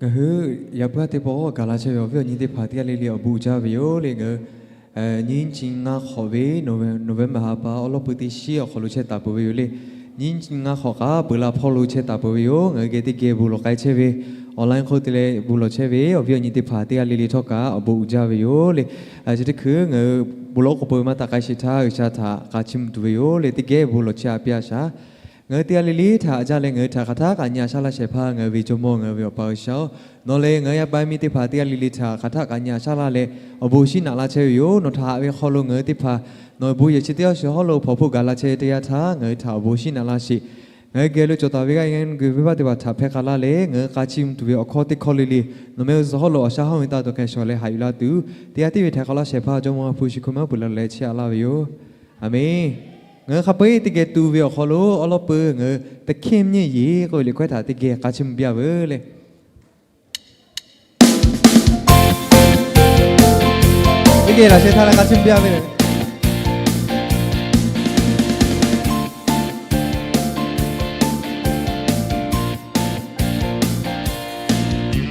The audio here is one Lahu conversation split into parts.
Ngaˬ hui yaꞈ puiˉ teˇ pawˆ gaˬ la chehˇ ve awˬ viˉ awˬ nyi teˇ hpaˍ teˇ g'aˇ le le awˬ bon uiˍ jaˇ ve yoˬ le. Ngaˬ hui nyiˇ chi ngaˇ hk'awꞈ ve November ha pa awˉ lawˉ pui teˇ shiˉ awˬ hk'aw lo chehˇ taˍ peuˬ ve yoˬ le. Nyiˇ chi ngaˇ hk'awꞈ k'aˉ peuˬ la hpawˇ lo chehˇ taˍ peuˬ ve yoˬ. Ngaˬ hui geh teˇ geh bon lawˬ k'ai chehˇ ve, online hk'oˆ te leh bon lawˬ chehˇ ve awˬ viˉ awˬ nyi teˇ hpaˍ teˇ g'aˇ le le htawˇ kaꞈ awˬ bon uiˍ jaˇ ve yoˬ le. Chi teˇ hkui ngaˬ hui bon lawˬ k'oˆ peuˬ maˇ taꞈ k'ai sheˍ htaˇ, G'uiˬsha htaꞈ k'a chiˇ mvuh tuˬ ve yoˬ le. Teˇ geh bon lawˬ chehˇ a piˇ a shaˍ. Ngaˬ hui teˇ g'aˇ le le htaꞈ a jaˇ leh ngaˬ hui htaꞈ hk'aˬ htaˆ kaꞈ nyi a shaˉ laˇ shehˍ hpaˇ ngaˬ hui ve Jawˇmawˇ ngaˬ hui ve Awˬ pa G'uiˬsha-oˬ, nawˬ lehˬ ngaˬ hui yaˇ paˍ yaˇ miˇ teˇ hpaˍ teˇ g'aˇ le le htaꞈ hk'aˬ htaˆ kaꞈ nyi a shaˉ laˇ leh awˬ bon shinˉ naꞈ laˇ chehˇ ve yoˬ. Nawˬ htaꞈ haꞈ ve hk'aw lo ngaˬ hui teˇ hpaˍ nawˬ ve bon yehˬ chi teˇ g'aˇ shiˍ hawˉ lo hpawnˬ hpoˆ gaˬ la chehˇ ve teˇ yanˇ htaˇ ngaˬ hui htaꞈ awˬ bon shinˉ naꞈ laˇ sheˍ. Ngaˬ hui geh lo cawˬ taˍ ve g'aˇ yehˬ g'aˇ nu geh venˇbaˆ teˇ hpaˍ htaꞈ hpehˇ k'a laˇ leh ngaˬ hui k'a chiˇ mvuh tuˬ ve awˬ hkawˇ teˇ hkawˇ le le nawˬ mehˆ g'uˇ suhˍ hawˉ lo awˬ shaˉ hawˉ ve taˇ dawˬ hkeh shawˍ leh haꞈ yuˬ laˇ tuˬ, teˇ g'aˇ tiˉ ve htaꞈ k'awꞈ laˇ shehˍ hpaˇ Jawˇmawˇ a hpu shi hkui maˇ peuˬ la leh chehˇ a laˇ ve yoˬ. Aˬmenˍ. Ngaˬ hui hk'a peu-eˬ teˇ geh tu ve awˬ hk'aw lo awˉ lawˉ pui ngaˬ hui သခင်မျက်ရည် k'oˆ ve liꞈ hkawehˉ htaꞈ teˇ geh k'a chiˇ mvuh piˇ a veuˬ le. Teˇ geh laꞈ sheh htaˇ leh k'a chiˇ mvuh piˇ a veuˬ.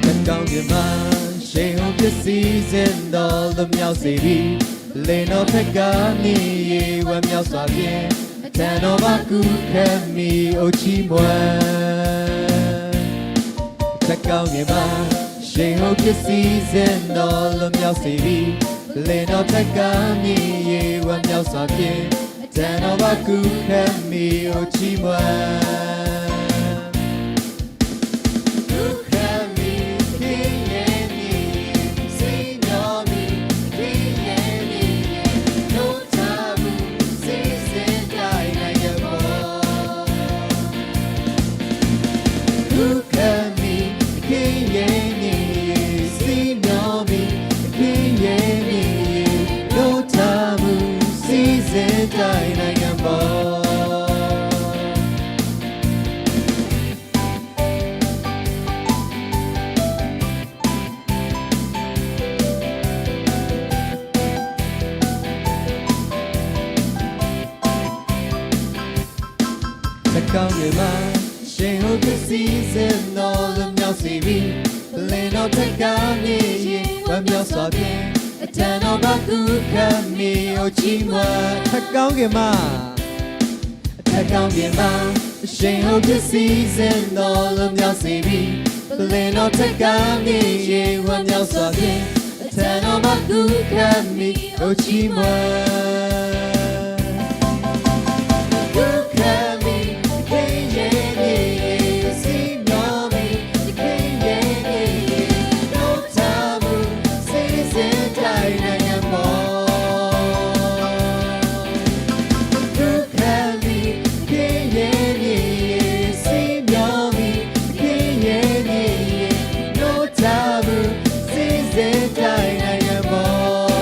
ထက်ကောင်းကင်မှာ ရှင်ဟော်ပျက်စီးခြင်းသော လွတ်မြောက်စေပြီ။ ပလ္လင်တော်ထက်ကား မြင်ရည် ဝမ်းမြောက်စွာဖြင့် အထံတော်မှာ ခုခံမည် အိုချီးမွမ်း။ ထက်ကောင်းကင်မှာ ရှင်ဟော်ပျက်စီးခြင်းသော လွတ်မြောက်စေပြီ။ ပလ္လင်တော်ထက်ကား မြင်ရည် ဝမ်းမြောက်စွာဖြင့် အထံတော်မှာ ခုခံမည် အိုချီးမွမ်း။ ခုခံမည် သခင်ရဲ့ မြင်ရည် စင်မြော်မည် သခင်ရဲ့ မြင်ရည် တို့ထမှု စင်စစ်တိုင်း နိုင်ငံပေါ် ခုခံမည် သခင်ရဲ့ မြင်ရည် စင်မြော်မည် သခင်ရဲ့ မြင်ရည် တို့ထမှု စင်စစ်တိုင်း နိုင်ငံပေါ် ထက်ကောင်းကင်မှာ ရှင်ဟော်ပျက်စီးခြင်းသော လွတ်မြောက်စေပြီ။ ပလ္လင်တော်ထက်ကား မြင်ရည် ဝမ်းမြောက်စွာဖြင့် အထံတော်မှာ ခုခံမည် အိုချီးမွမ်း။ ထက်ကောင်းကင်မှာ ထက်ကောင်းကင်မှာ ရှင်ဟော်ပျက်စီးခြင်းသော လွတ်မြောက်စေပြီ။ ပလ္လင်တော်ထက်ကား မြင်ရည် ဝမ်းမြောက်စွာဖြင့် အထံတော်မှာ ခုခံမည် အိုချီးမွမ်း။ ခုခံမည် သခင်ရဲ့ မြင်ရည် စင်မြော်မည် သခင်ရဲ့ မြင်ရည် တို့ထမှု စင်စစ်တိုင်း နိုင်ငံပေါ် ခုခံမည် သခင်ရဲ့ မြင်ရည် စင်မြော်မည် သခင်ရဲ့ မြင်ရည် တို့ထမှု စင်စစ်တိုင်း နိုင်ငံပေါ်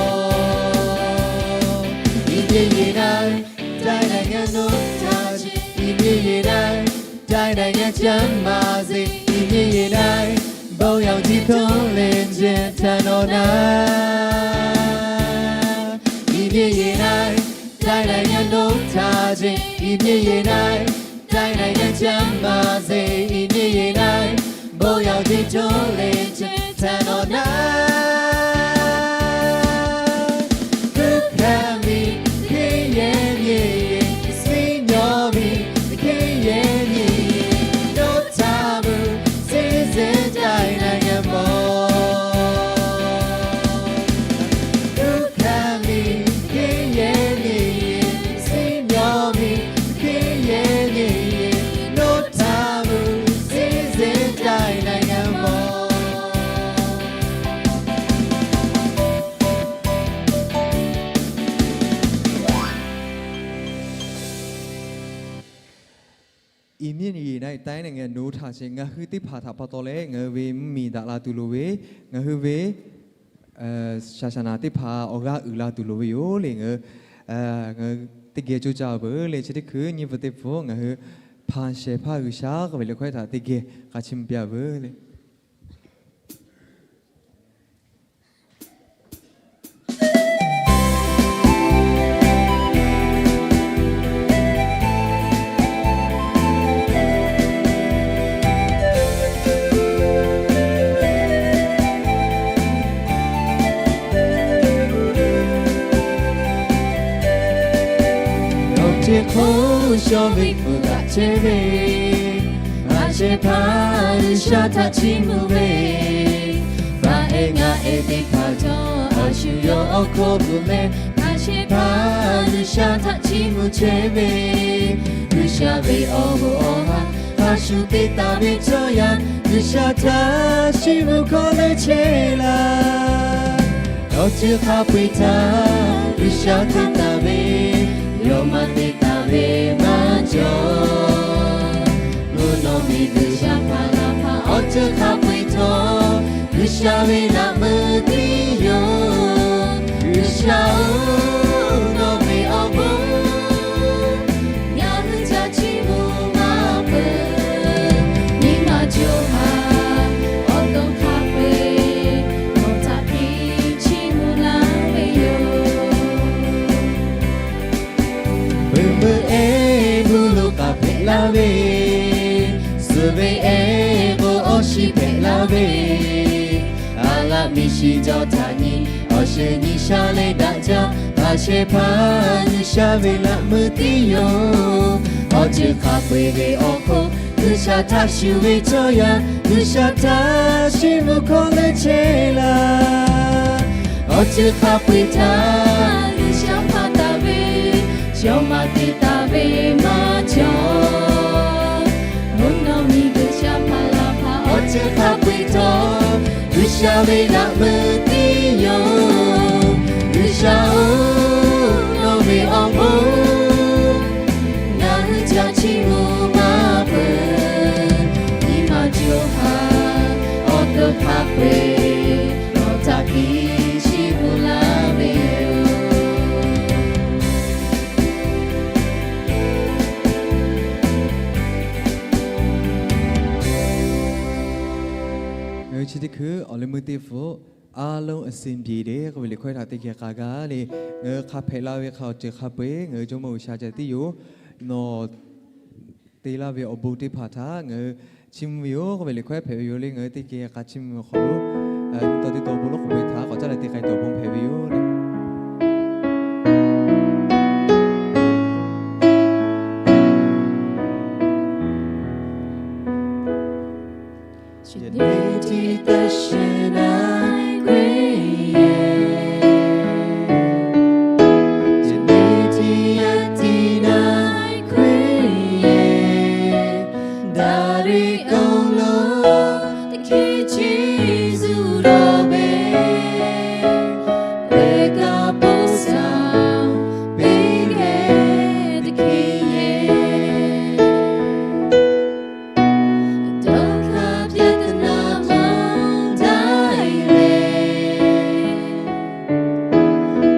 ဒီမြင်ရည်တိုင်း တိုင်းနိုင်ငံ တို့ထခြင်း၊ ဒီမြင်ရည်တိုင်း တိုင်းနိုင်ငံ ကျန်းမာစေ၊ ဒီမြင်ရည်တိုင်း ဘုန်းရောင်ခြည် ထွန်းလင်းခြင်း ထံတော်၌ ဒီမြင်ရည်တိုင်း တိုင်းနိုင်ငံ တို့ထခြင်း၊ ဒီမြင်ရည်တိုင်း တိုင်းနိုင်ငံ ကျန်းမာစေ၊ ဒီမြင်ရည်တိုင်း ဘုန်းရောင်ခြည် ထွန်းလင်းခြင်း ထံတော်၌ ခုခံမည် သခင်ရဲ့ မြင်ရည်၊ စင်မြော်မည် သခင်ရဲ့ မြင်ရည်၊ တို့ထမှု စင်စစ်တိုင်း နိုင်ငံပေါ် ခုခံမည် သခင်ရဲ့ မြင်ရည်၊ စင်မြော်မည် သခင်ရဲ့ မြင်ရည်၊ တို့ထမှု စင်စစ်တိုင်း နိုင်ငံပေါ် ဒီမြင်ရည်တိုင်း တိုင်းနိုင်ငံ တို့ထခြင်း၊ ngaˬ hui teˇ hpaˍ htaꞈ pa taw leh ngaˬ hui ve mvuhˇmiˬ daꞈ la tuˬ loˍ ve, ngaˬ hui ve saˍsaˍnaˍ teˇ hpaˍ awˬ g'aˇ uiˍ la tuˬ loˍ ve yoˬ le. Ngaˬ hui teˇ geh coˇ caˇ peuˬ le. Chi teˇ hkui nyiˇ pfuhˍ teˇ pfuhˍ ngaˬ hui hpanˍ shehˍ hpaˇ G'uiˬsha k'oˆ ve liꞈ hkawehˉ htaꞈ teˇ geh k'a chiˇ mvuh piˇ a veuˬ le. Hk'oˆ shaw ve hpfuhˇ daꞈ chehˇ ve, a shehˍ hpaˇ G'uiˬsha htaꞈ chiˇ mvuh ve, baˬ ehˉ ngaˆ ehˉ teˇ hpaˍ cawˬ a shu yawˇ awˬ hkawˇ bvuhꞈ leh, a shehˍ hpaˇ G'uiˬsha htaꞈ chiˇ mvuh chehˇ ve, G'uiˬsha ve awˬ hoꞈ awˬ ha hk'a shuˍ te taˍ ve chaw yaˇ, G'uiˬsha htaꞈ chiˇ mvuh hkawˇ leh chehˇ laˇ. Awˬ ceuˬ hk'a peu-eˬ htaꞈ G'uiˬsha hkanˍ taˍ ve, yawˇ maˇ te taˍ ve maˇ cawˬ. Mvuhˇ naw miˬ G'uiˬsha hpaˍ laˬ hpaˍ awˬ ceuˬ hk'a peu-eˬ htawˇ, G'uiˬsha ve laꞈ meuˇ tiˉ yoˬ. G'uiˬsha-oˬ, nawˬ ve awˬ bon ngaˬ hui htaꞈ chiˇ mvuh maˇ peuˬ. Nyi ma co ha awˬ to hk'a peu-eˬ nawˬ htaꞈ piˇ chiˇ mvuh laˇ ve yoˬ. Peuˬ meuˇ ehˉ mvuhˇ lo k'aꞈ hpehꞈ laˇ ve, suhˍ ve ehˉ k'o awˬ shiˍ hpehꞈ laˇ ve, a laꞈ miˬ shiˍ jaw htaꞈ nyi, awˬ shuˍ nyi sha leh daꞈ jaˇ. A shehˍ hpaˇ G'uiˬsha ve laꞈ meuˇ tiˉ yoˬ. Awˬ ceuˬ hk'a peu-eˬ ve awˬ hk'oˆ G'uiˬsha htaꞈ shuˍ ve chaw yaˇ, G'uiˬsha htaꞈ chiˇ mvuh hkawˇ leh chehˇ laˇ. Awˬ ceuˬ hk'a peu-eˬ htaꞈ G'uiˬsha hkanˍ taˍ ve, yawˇ maˇ te taˍ ve maˇ cawˬ. Mvuhˇ naw miˬ G'uiˬsha hpaˍ laˬ hpaˍ awˬ ceuˬ hk'a peu-eˬ htawˇ, G'uiˬsha ve laꞈ meuˇ tiˉ yoˬ. G'uiˬsha-oˬ, nawˬ ve awˬ bon ngaˬ hui htaꞈ chiˇ mvuh maˇ peuˬ. Nyi ma co ha awˬ to hk'a peu-eˬ nawˬ htaꞈ piˇ chiˇ mvuh laˇ ve yoˬ. Ngaˬ hui chi teˇ hkui awˬ leh meuˇ teˇ hpfuhˆ အားလုံးအဆင်ပြေတယ် k'oˆ ve liꞈ hkawehˇ htaꞈ teˇ geh k'a gaˇ le. Ngaˬ hui hk'a hpehꞈ la ve hk'a awˬ ceuˬ hk'a peu-eˬ ngaˬ hui Jawˇmawˇ G'uiˬsha ca tiˉ yoˬ. Nawˬ te laˇ ve awˬ bon teˇ hpaˍ htaꞈ ngaˬ hui chiˇ mvuh ve yoˬ k'oˆ ve liꞈ hkawehˇ hpehꞈ ve yoˬ le. Ngaˬ hui teˇ geh k'a chiˇ mvuh ve hk'aw lo, tawˇ teˇ tawˇ bon lawˉ k'oˍ pui htaꞈ k'awꞈ caˉ leh te k'ai tuˬ awˬ bon hpehꞈ ve yoˬ le. Yaꞈ nyi tiˉ taˇ sheˍ na kwe yehˬ, yaꞈ nyi tiˉ yaˇ tiˉ na kwe yehˬ, daꞈ ve awˬ lawn teˇ hkeh chi zuhˆ lawˬ ve, pehˬ kaꞈ paw saˍ peˇ geh teˇ hkeh yehˬ. Dawˇ hk'aˇ ပြဿနာ maˇ daiˇ leh,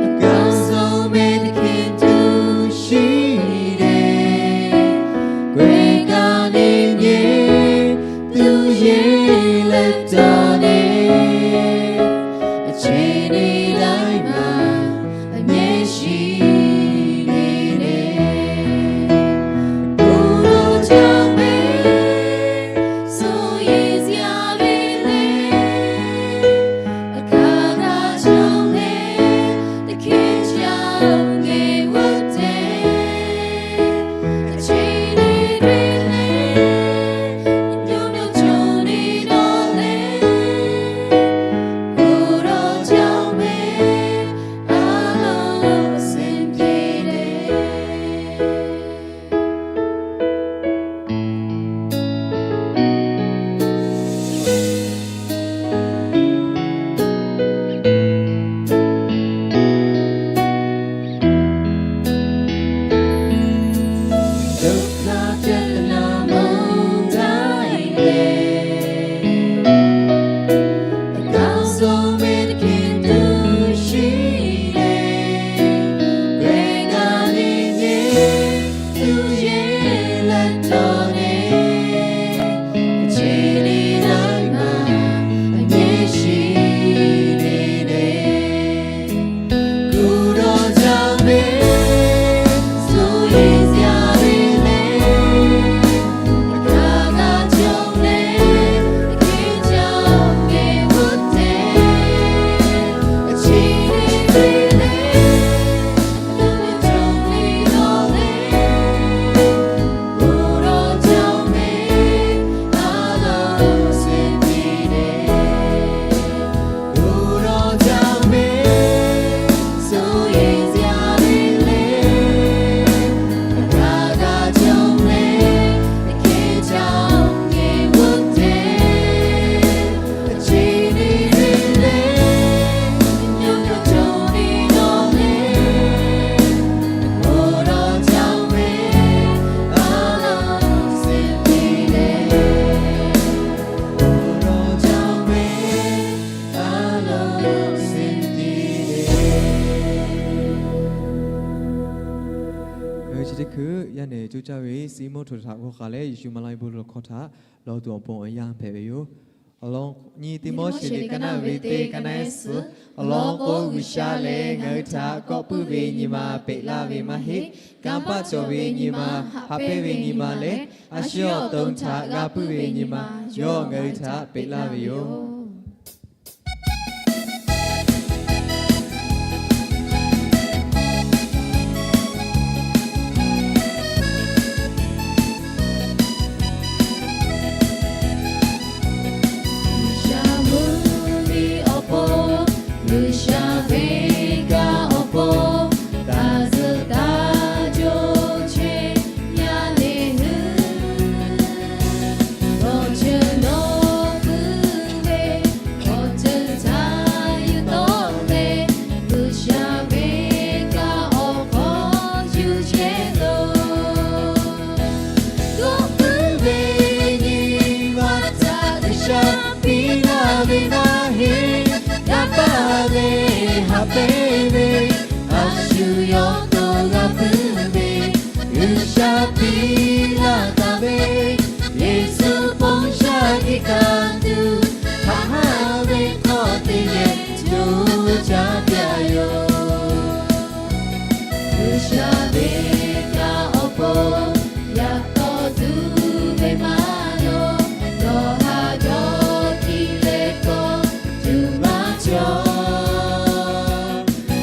a kaˍ sawˍ meh teˇ hkeh tuˬ shiˍ leh, kwe kaꞈ neˇ nyi tuˬ yeˬ leh taˍ Yaˇ nehˬ coˇ caˇ ve Siˉmonˇ htaꞈ g'awˇ hk'a leh, Yeˍsuˆ maˍ laˇ ve bon lawˬ hkawˇ htaꞈ lawˬ tuˬ awˬ pon awˬ yanˇ hpehꞈ ve yoˬ. Awˬ lawn nyi Tiˆmoˉseˍ liꞈ ka naˆ ve teˇ ka naˆ ehˉ suhˍ, awˬ lawn k'o, G'uiˬsha lehˬ ngaˬ hui htaꞈ kawˆ puiˉ ve nyi ma peꞈ laˇ ve maˇ heˆ. Kanˇ paˆ cawˬ ve nyi ma, haꞈ pehnˇ ve nyi ma leh, a shu awˬ to htaꞈ g'a puiˉ ve nyi ma, yawˇ ngaˬ hui htaꞈ peꞈ laˇ ve yoˬ. G'uiˬsha mvuhˇmiˬ awˬ pon, G'uiˬsha ve kaꞈ awˬ pon, taˇ zuhꞈ taˇ joˇ chehˇ yaˇ le hui. Nawˬ cheuˬ nawˬ puiˉ ve, awˬ ceuˬ htaꞈ yuˬ tawˆ leh, G'uiˬsha ve kaꞈ awˬ hk'aw yuˬ chehˇ loˬ. Dawˇ puiˉ ve nyi ma htaꞈ G'uiˬsha piˇ laˇ ve maˇ heˆ. Kanˇ paˆ leh haꞈ pehnˇ ve, a shu yawˇ to g'a puiˉ ve, G'uiˬsha piˇ laˇ taˍ ve, Yeˍsuˆ ponˬ shaˍ hkiˆ hkanˍ tuˬ, haꞈ haˉ ve hk'aw teˇ geh co caˇ pyaꞈ yoˬ. G'uiˬsha ve kaꞈ awˬ pon, yaꞈ taw tuˬ ve maˇ loˍ. Dawˇ haˍ dawˇ hkiˇ leh kawˆ tuˬ maˇ cawˬ.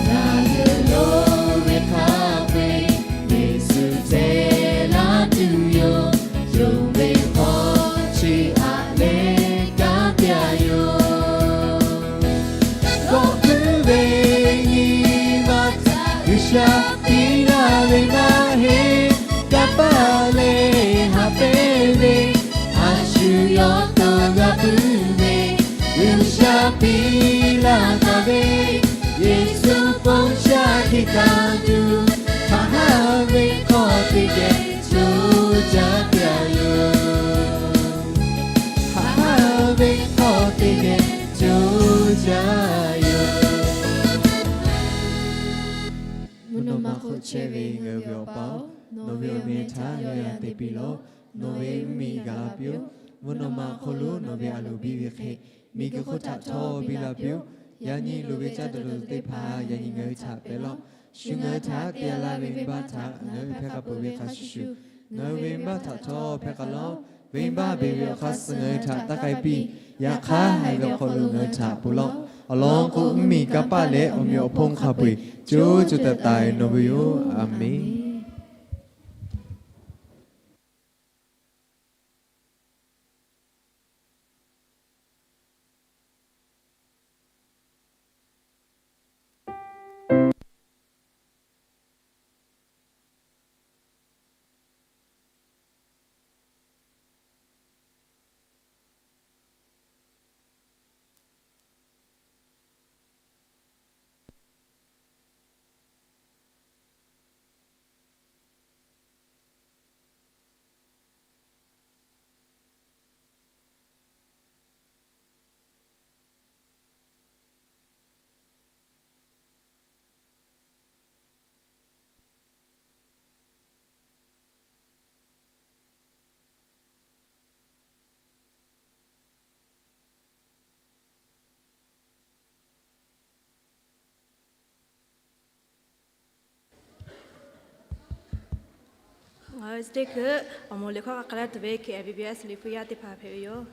Ngaˬ hui loˍ ve hk'a peu-eˬ, Yeˍsuˆ ceh laˇ tuˬ yoˬ. Yonˍ ve hk'aw chi aꞈ leh kanˉ te-a yoˬ. Dawˇ puiˉ ve nyi ma htaꞈ G'uiˬsha piˇ laˇ ve maˇ heˆ. Kanˇ paˆ leh haꞈ pehnˇ ve, a shu yawˇ to g'a puiˉ ve, G'uiˬsha piˇ laˇ taˍ ve, Yeˍsuˆ ponˬ shaˍ hkiˆ hkanˍ tuˬ, haꞈ haˉ ve hk'aw teˇ geh co caˇ pyaꞈ yoˬ. Haꞈ haˉ ve hk'aw teˇ geh co caˇ yoˬ. Mvuhˇ naw ma hk'oˆ chehˇ ve ngaˬ hui ve Awˬ pa-oˬ, nawˬ ve awˬ meh htaꞈ g'a yaꞈ te piˇ lawˬ. Nawˬ ve mvuhˇmiˬ gaˬ la piˇ-oˆ. Mvuhˇ naw ma awˬ hk'aw lo nawˬ ve a loˍ biˇ ve hk'e, miˬguiˬ hk'oˆ htaꞈ htawˇ biˇ la piˇ-oˆ. Yaꞈ nyi loˍ ve caˇ tuˬ loˍ teˇ hpaˍ yaꞈ nyi ngaˬ hui htaꞈ pehꞈ lawˬ. Shu ngaˬ hui htaꞈ te-a laˇ ve venˇbaˆ htaꞈ ngaˬ hui hpehˇ k'a peuˬ ve hk'a shuˍ shuˍ, ngaˬ hui ve venˇbaˆ htaꞈ htawˇ hpehˇ k'a lawˬ. Venˇbaˆ beˬ ve awˬ hk'aˇ suh ngaˬ hui htaꞈ taˇ k'ai piˇ. Yaꞈ hk'aˇ, haiˬ ve awˬ hk'aw lo ngaˬ hui htaꞈ ponˬ lawˬ. Awˬ lawn k'o, mvuhˇmiˬ, kanˇ paˆ leh awˬ meꞈ awˬ hponˇ hk'a peu-eˬ co co taiˍ taiˍ nawˬ ve yoˬ. A menˬ. Ngaˬ hui teˇ hkui awˬ moˍ liꞈ hkawˇ k'a k'a laˇ tuˬ ve K I V B S liꞈ hpu yaˇ teˇ hpaˍ hpehꞈ ve yoˬ.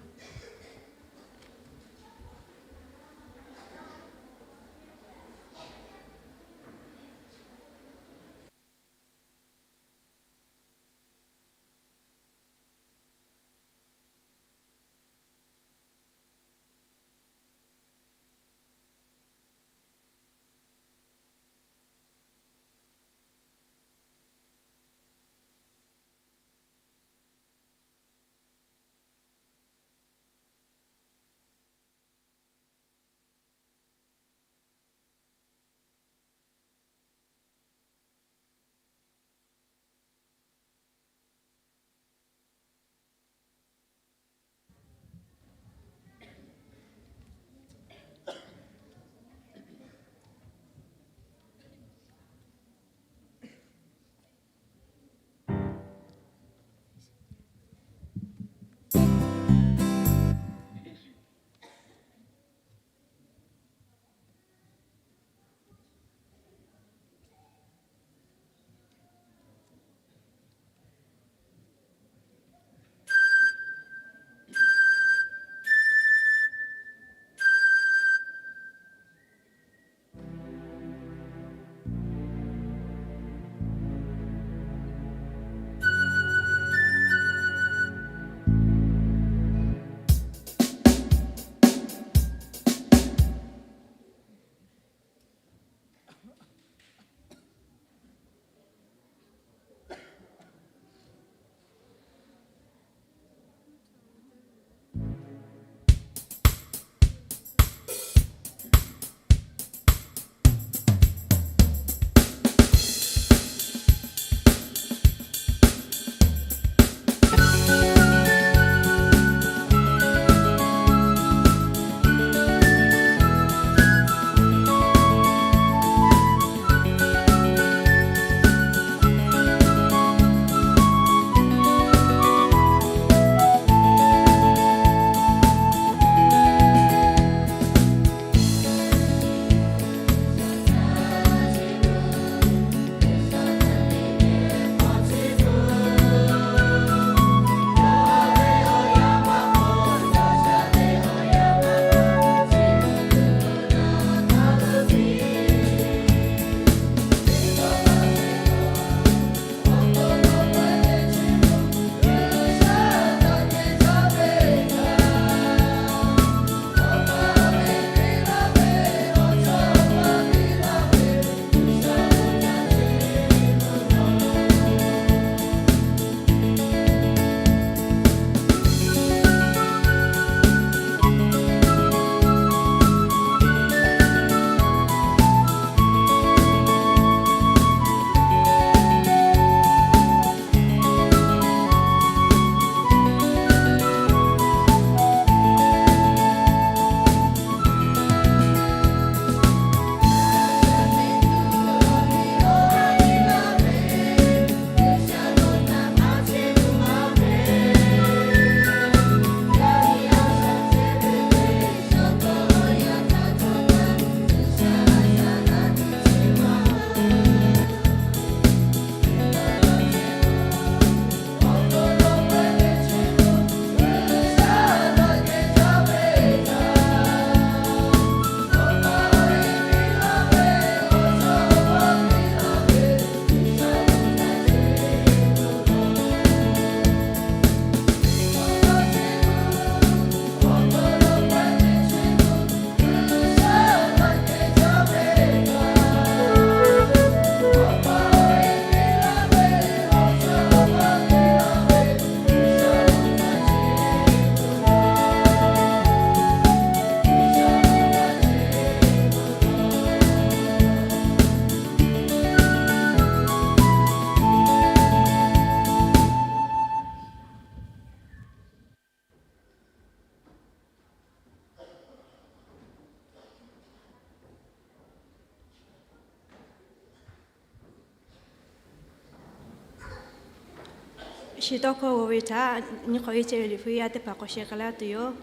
Chi tawˇ hkawˇ g'aw ve htaꞈ nyi hk'awꞈ e chehˇ ve Liꞈ hpu yaˇ teˇ hpaˍ k'awꞈ sheh k'ai laˇ tuˬ yoˬ.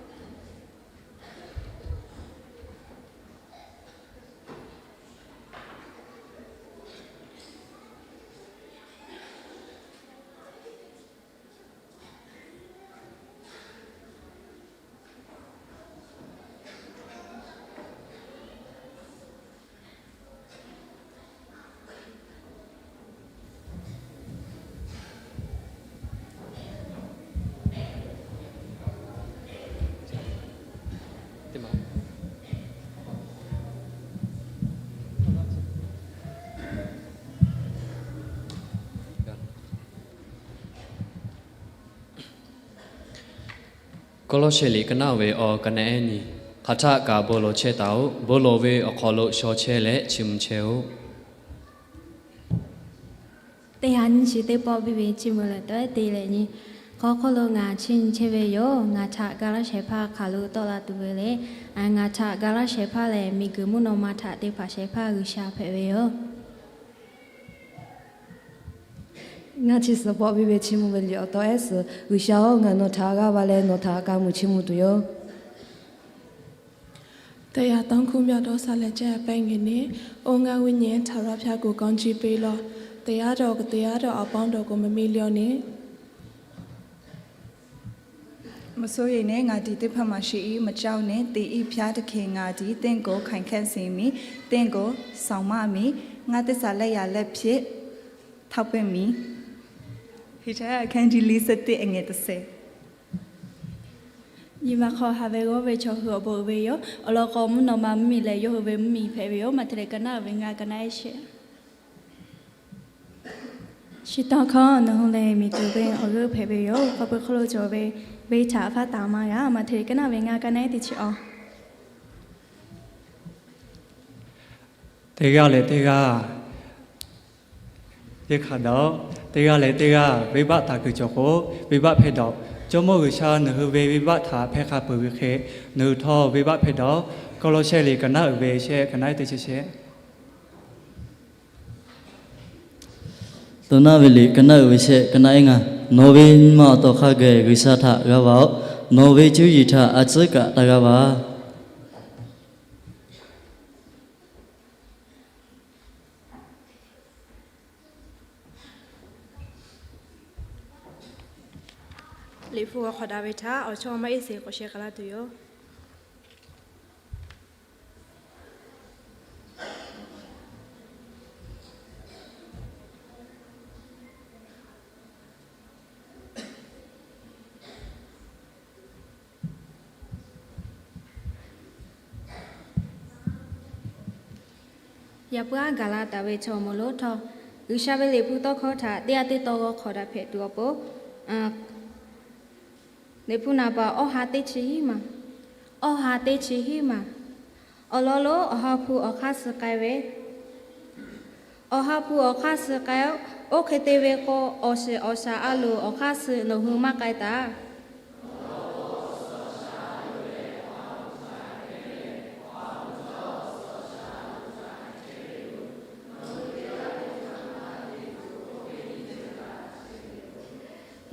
Kawˇlawˇshehˇ liꞈ ka naˆ ve awˬ ka naˆ ehˉ nyi, hk'aˬ htaˆ kaꞈ bon lawˬ chehˇ taˍ-oꞈ. Bon lawˬ ve awˬ hk'aw lo shaw chehˇ leh chiˇ mvuh chehˇ-oˆ. Teˇ ha nyiˇ chi teˇ pawˆ biˇ ve chiˇ mvuh leh tawˆ ehˉ te leh nyi, hk'aw hk'oˆ lo ngaˬ chiˇ nyi chehˇ ve yoˬ. Ngaˬ htaꞈ ga laˇ shehˍ hpaˇ hk'aˬ lo tawˆ la tuˬ ve le. Ngaˬ htaꞈ ga laˇ shehˍ hpaˇ lehˬ, miˬguiˬ mvuhˇ naw ma htaꞈ te hpanˍ shehˍ hpaˇ G'uiˬsha hpehꞈ ve yoˬ. Ngaˬ chi suhˍ pawˆ biˇ ve chiˇ mvuh ve liꞈ awˬ tawˆ ehˉ suhˍ, G'uiˬsha-oˬ, ngaˬ nawˬ htaꞈ g'aˇ va leh nawˬ htaꞈ ka muiˬ chiˇ mvuh tuˬ yoˬ. Teˇ yaꞈ tawˇ hkuˇ myaˇ dawˇ sha leh ceh pehˇ nyi ni, องค์ ငါ့ဝိညာဉ် ထာဝရဘုရားကို ကောင်းချီးပေးလော့။ တရားတော်၊ တရားတော်အပေါင်းတို့ကို မမေ့လျော့နှင့်။ မစိုးရိမ်နှင့်၊ ငါသည်သင့်ဘက်မှာရှိ၏။ မကြောက်နှင့်၊ သင်၏ဘုရားသခင် ငါသည်သင့်ကို ခိုင်ခံ့စေမည်။ သင့်ကိုစောင့်မမည်။ ငါ့သစ္စာလက်ျာလက်ဖြင့် ထောက်ပင့်မည်။ ဟေရှာယ အခန်းကြီးလေးဆယ့်တစ် အငယ်တစ်ဆယ်။ Nyi ma hk'aw ha ve g'awˇ ve chaw hui awˬ bon uiˍ ve yoˬ. Awˬ lawn k'o, mvuhˇ naw ma mvuhˇmiˬ leh yawˇ hui ve mvuhˇmiˬ hpehꞈ ve yoˬ. Maꞈhtehˍ liꞈ ka naˆ ve ngaˇ, ka naˆ ehˉ shehˆ. Chi tawˇ hkawˇ nawˬ hui lehˬ, miˬguiˬ ve awˬ g'euˆ hpehꞈ ve yoˬ. Hk'aw pui hk'oˆ lo cawˬ ve venˇ htaꞈ faˉ taˍ maˇ g'a. Maꞈhtehˍ liꞈ ka naˆ ve ngaˇ, ka naˆ ehˉ teˇ chi awˬ. Teˇ g'aˇ leh teˇ g'aˇ teˇ hk'a dawˬ, teˇ g'aˇ leh teˇ g'aˇ venˇbaˆ htaꞈ kuiˬ cawˬ k'o, venˇbaˆ hpehˇ dawˬ. Jawˇmawˇ G'uiˬsha nawˬ hui ve venˇbaˆ htaꞈ hpehˇ hk'a peuˬ ve hk'e, nawˬ hui htawˇ venˇbaˆ hpehˇ dawˬ. Kawˇlawˇshehˇ liꞈ ka naˆ uiˍ ve shehˆ, ka naˆ ehˉ teˇ chi shehˆ. Kawˇlawˇshehˇ liꞈ ka naˆ uiˍ ve shehˆ, ka naˆ ehˉ ngaˇ. Nawˬ ve nyi ma awˬ tawˍ hk'a gaˬ G'uiˬsha htaꞈ g'a va-oˬ. Nawˬ ve cuˇ yiˍ htaꞈ a tcuhˉ kaꞈ taˇ g'a va. Liꞈ hpu awˬ hk'awꞈ daꞈ ve htaꞈ awˬ chawˇ maˇ iˉ seˍ k'awꞈ sheh k'ai laˇ tuˬ yoˬ. Yaꞈ puiˉ gaˬ la taˍ ve chaw mawˬ lonˉ htawˇ, G'uiˬsha ve Liꞈ hpu tawˇ hkawˇ htaꞈ teˇ g'aˇ teˇ tawˇ g'awˇ hk'awꞈ daꞈ hpehꞈ tuˬ awˬ pon, Liꞈ hpu naˍ baꞈ awˇ ha teˇ chi hiˉ maˬ, awˇ ha teˇ chi hiˉ maˬ. Awˬ lawn lonˉ Awˬ ha hpu awˬ hk'aˇ suh k'ai ve, Awˬ ha hpu awˬ hk'aˇ suh k'ai-o. Oˇ hk'e te ve k'o, awˬ shiˍ awˬ shaˍ a loˍ awˬ hk'aˇ suh nawˬ hui maˇ k'ai taˍ.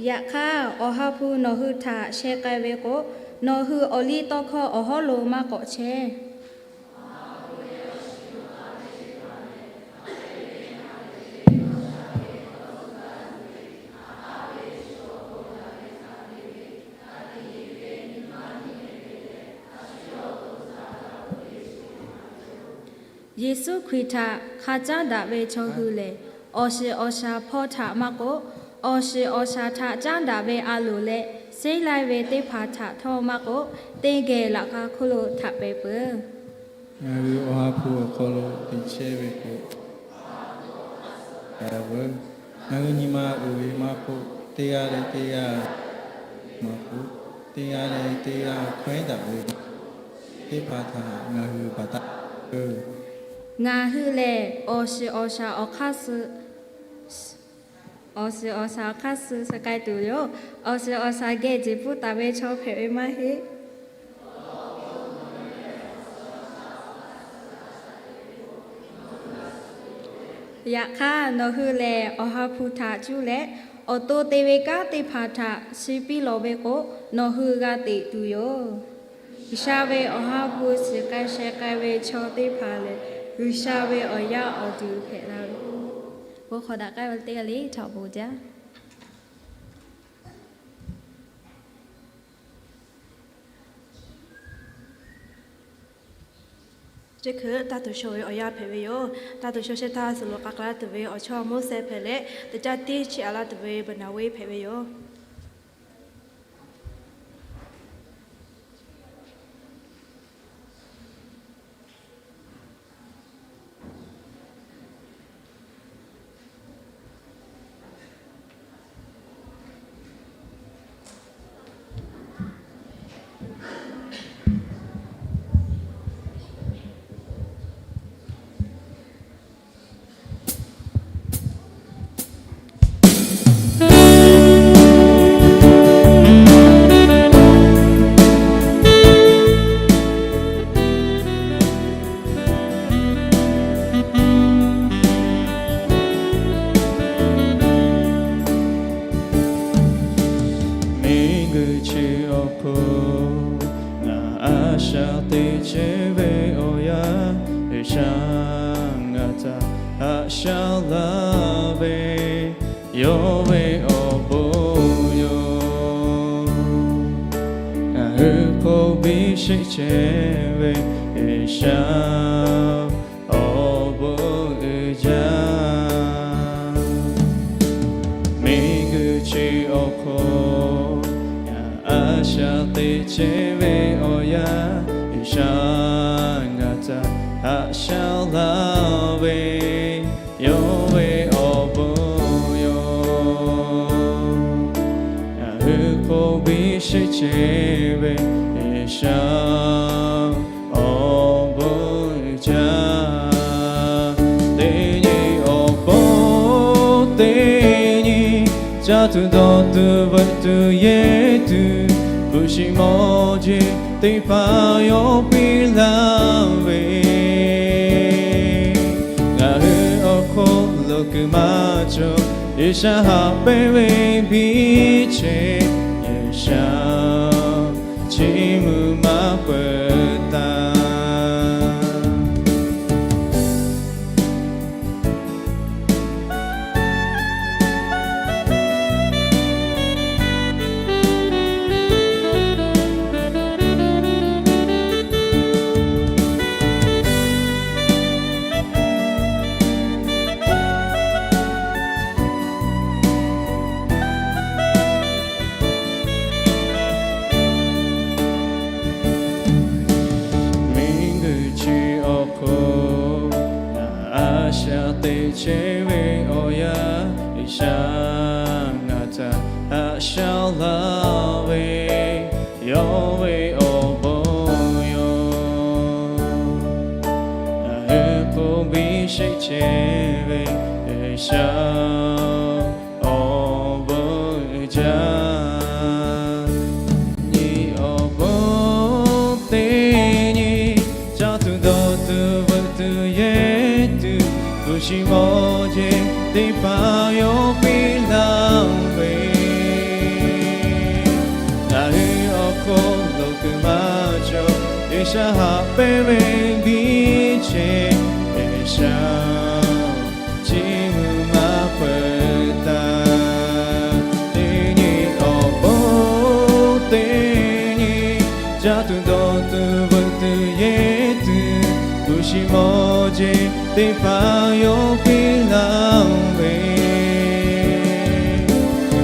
Yaꞈ hk'aˇ, Awˬ ha hpu nawˬ hui htaꞈ sheh k'ai ve k'o, nawˬ hui awˬ liˇ tawˇ hkawˇ awˬ hawˉ lo maˇ k'awꞈ chehˇ. Yeˍsuˆ Hkriꞈ htaꞈ hk'a caˉ daꞈ ve chaw hui lehˬ, awˬ shiˍ awˬ shaˍ hpawˇ htaꞈ maˇ k'oˆ, awˬ shiˍ awˬ shaˍ htaꞈ caˉ daꞈ ve a loˍ leh seˉ laiˇ ve teˇ hpaˍ htaꞈ htawˇ maˇ k'oˆ, teˇ geh laꞈ k'a hk'oˆ lo htaꞈ pehˍ peuˬ. Ngaˬ hui Awˬ ha hpu awˬ hk'aw lo te chehˇ ve k'o, a veuˬ, ngaˬ hui nyi ma uiˍ ve maˇ k'oˆ, teˇ g'aˇ leh teˇ g'aˇ maˇ k'oˆ, teˇ g'aˇ leh teˇ g'aˇ hkawehˉ daꞈ ve teˇ hpaˍ htaꞈ ngaˬ hui baˬ taˍ peuˬ. Ngaˬ hui lehˬ, awˬ shiˍ awˬ shaˍ awˬ hk'aˇ suh, awˬ shiˍ awˬ shaˍ awˬ hk'aˇ suh suh k'ai tuˬ yoˬ. Awˬ shiˍ awˬ shaˍ geh jeˬ pfuhˇ taˍ ve chaw hpehꞈ ve maˇ heˆ. Yaꞈ hk'aˇ, nawˬ hui lehˬ Awˬ ha hpu htaꞈ cuˇ leh, Awˬ to te ve kanˉ teˇ hpaˍ htaꞈ suh piˇ lawˬ ve k'o, nawˬ hui g'a teꞈ tuˬ yoˬ. G'uiˬsha ve awˬ ha hpu shiˍ k'ai sheh k'ai ve chaw teˇ hpaˍ lehˬ, G'uiˬsha ve awˬ yaˇ awˬ duˬ hpehꞈ la ve. Bon hk'awꞈ daꞈ k'ai ve teˇ g'aˇ le htaꞈ bon jaˇ. Chi hk'e taˇ tuˬ shaw ve awˬ yaˇ hpehꞈ ve yoˬ. Taˇ tuˬ shaw shehˇ htaˇ suhˍ loꞈ k'a k'a laˇ tuˬ ve awˬ chawˇ Moˉseˍ hpehꞈ leh, teˇ caˇ tiˉ chiˇ aꞈ laˇ tuˬ ve Baˍnaˍveˆ hpehꞈ ve yoˬ. Miˬguiˬ chi awˬ hk'oˆ ngaˬ a shaꞈ teꞈ chehˇ ve awˬ yanˇ, G'uiˬsha ngaˬ htaꞈ haꞈ shaˉ laˇ ve yawˇ ve awˬ bon yoˬ. Ngaˬ hui hk'oˆ biˇ sheˆ chehˇ ve G'uiˬsha awˬ bon uiˍ jaˇ. Miˬguiˬ chi awˬ hk'oˆ ngaˬ a shaꞈ teꞈ chehˇ ve awˬ yanˇ, G'uiˬsha ngaˬ htaꞈ haꞈ shaˉ laˇ ve yawˇ ve awˬ bon yoˬ. Ngaˬ hui hk'oˆ biˇ sheˆ chehˇ ve G'uiˬsha awˬ bon uiˍ jaˇ. Teˇ nyi awˬ pon teˇ nyi caˇ tuˬ dawˬ tuˬ veuꞈ tuˬ yehˇ tuˬ, hpu shi mawˇ jeˬ teˇ hpaˍ yawˇ piˇ laˇ ve, ngaˬ hui awˬ hk'oˆ lo kuiˬ maˇ cawˬ. G'uiˬsha haꞈ pehnˇ ve biˇ chehˇ, G'uiˬsha chiˇ mvuh maˇ peuˬ taˍ. Miˬguiˬ chi awˬ hk'oˆ ngaˬ a shaꞈ teꞈ chehˇ ve awˬ yanˇ, G'uiˬsha ngaˬ htaꞈ haꞈ shaˉ laˇ ve yawˇ ve awˬ bon yoˬ. Ngaˬ hui hk'oˆ biˇ sheˆ chehˇ ve G'uiˬsha awˬ bon uiˍ jaˇ. Nyi awˬ pon teˇ nyi caˇ tuˬ dawˬ tuˬ veuꞈ tuˬ yehˇ tuˬ, hpu shi mawˇ jeˬ teˇ hpaˍ yawˇ piˇ laˇ ve, ngaˬ hui awˬ hk'oˆ lo kuiˬ maˇ cawˬ. G'uiˬsha haꞈ pehnˇ ve biˇ chehˇ, G'uiˬsha chiˇ mvuh maˇ peuˬ taˍ. Teˇ nyi awˬ pon teˇ nyi caˇ tuˬ dawˬ tuˬ veuꞈ tuˬ yehˇ tuˬ, hpu shi mawˇ jeˬ teˇ hpaˍ yawˇ piˇ laˇ ve,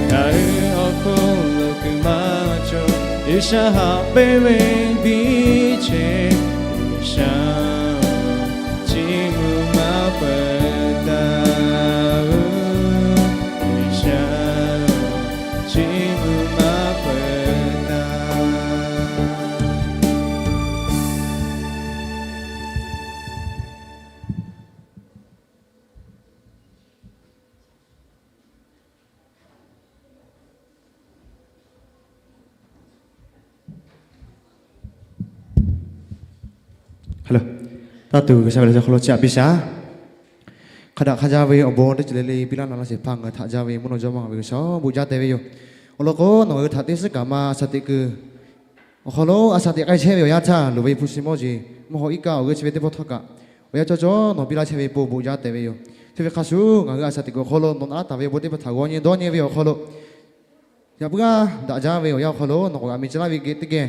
ngaˬ hui awˬ hk'oˆ lo kuiˬ maˇ cawˬ. G'uiˬsha haꞈ pehnˇ ve biˇ chehˇ, G'uiˬsha chiˇ mvuh maˇ peuˬ taˍ. G'uiˬsha chiˇ mvuh maˇ peuˬ taˍ. Taˇ tuˬ G'uiˬsha ve laꞈ sheh hk'aw lo chiˇ aꞈ piˇ shaˍ. Hk'a daꞈ hk'a jaˇ ve awˬ bon teˇ ceuˬ le le piˇ laˇ na laˇ shehˍ hpaˇ ngaˬ hui htaꞈ jaˇ ve mvuhˇ naw jawˇmawˇ ve G'uiˬsha, bon jaˇ tehꞈ ve yoˬ. Awˬ lawn k'o, nawˬ ngaˬ hui htaꞈ teˇ suhˉ kaꞈ ma a shaꞈ teꞈ kuiˬ awˬ hk'aw lo a shaꞈ teꞈ k'ai chehˇ ve awˬ yanˇ htaˇ, loˍ ve hpu shi mawˇ jeˬ mvuhˇ haw iˉ kaˆ awˬ g'euˆ chi ve teˇ pawˆ htawˇ kaꞈ awˬ yanˇ cawˇ cawˇ nawˬ piˇ laˇ chehˇ ve bon jaˇ tehꞈ ve yoˬ. Chi ve hk'a shuˍ, ngaˬ hui a shaꞈ teꞈ kuiˬ awˬ hk'aw lo nawˬ naꞈ laˇ taˍ ve awˬ bon teˇ hpaˍ htaꞈ g'aw nyi dawˇ nyi ve awˬ hk'aw lo, yaꞈ puiˉ g'aˇ daꞈ jaˇ ve awˬ yanˇ awˬ hk'aw lo nawˬ k'awꞈ g'a mi caˇ laˇ ve geh teˇ geh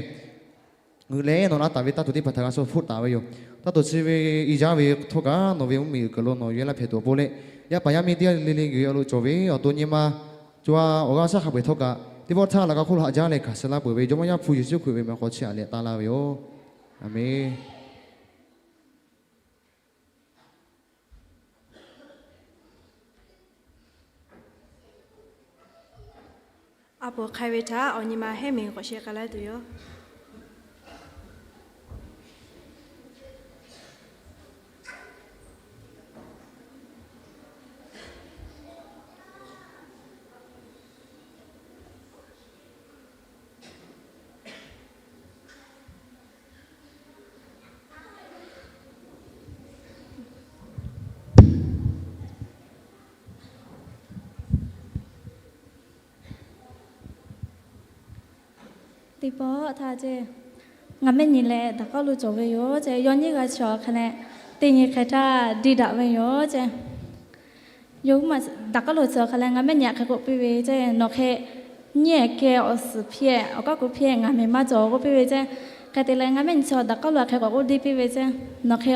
ngaˬ hui lehˬ nawˬ naꞈ laˇ taˍ ve taˇ tuˬ teˇ hpaˍ htaꞈ g'a sha hpfuhˆ taˍ ve yoˬ. Taˇ tuˬ chi ve i jaˇ ve htawˇ kaꞈ nawˬ ve mvuhˇmiˬ uiˍ kuiˬ lo nawˬ yehˇ laˇ hpehꞈ tuˬ awˬ pon leh, yaˇ paˍ yaˇ miˇ teˇ g'aˇ le le geh awˬ lo cawˬ ve awˬ to nyi ma co a awˬ g'aˇ shaˉ hk'a peu-eˬ htawˇ kaꞈ teˇ pawˆ htaˇ laꞈ ka hk'oˆ lo haꞈ jaˇ leh hkanˍ suh laˇ peuˬ ve Jawˇmawˇ Yaˇ hpu Yeˍsuˆ Hkriꞈ ve awˬ meh hk'aw chiˇ aꞈ leh taˇ laˇ ve yoˬ. Aˍmenˍ. A poˍ hk'ai ve htaꞈ awˬ nyi ma hehˉ miˬ k'awꞈ sheh k'ai laˇ tuˬ yoˬ. Teˇ pawˆ htaˇ ce, ngaˬ mehˆ nyi leh daꞈ k'aˉ lo cawˬ ve yoˬ ce. Yawˇ nyiˇ g'aˇ chi awˬ hk'e leh, teˇ nyi hk'e htaˇ diˇ daꞈ ve yoˬ ce. Yawˇ hui ma daꞈ k'aˉ lo chi awˬ hk'e leh ngaˬ mehˆ nyi hk'e k'oˆ piˇ ve ce, nawˬ hk'e nyiˇ ehˍ keh awˬ suhˍ hpiˇ, awˬ kaˉ ku hpiˇ ngaˬ mehˍ maˇ cawˬ k'oˆ piˇ ve ce. Hk'e te leh ngaˬ mehˆ nyi chi awˬ daꞈ k'aˉ lo hk'e k'awꞈ k'oˆ diˇ piˇ ve ce, nawˬ hk'e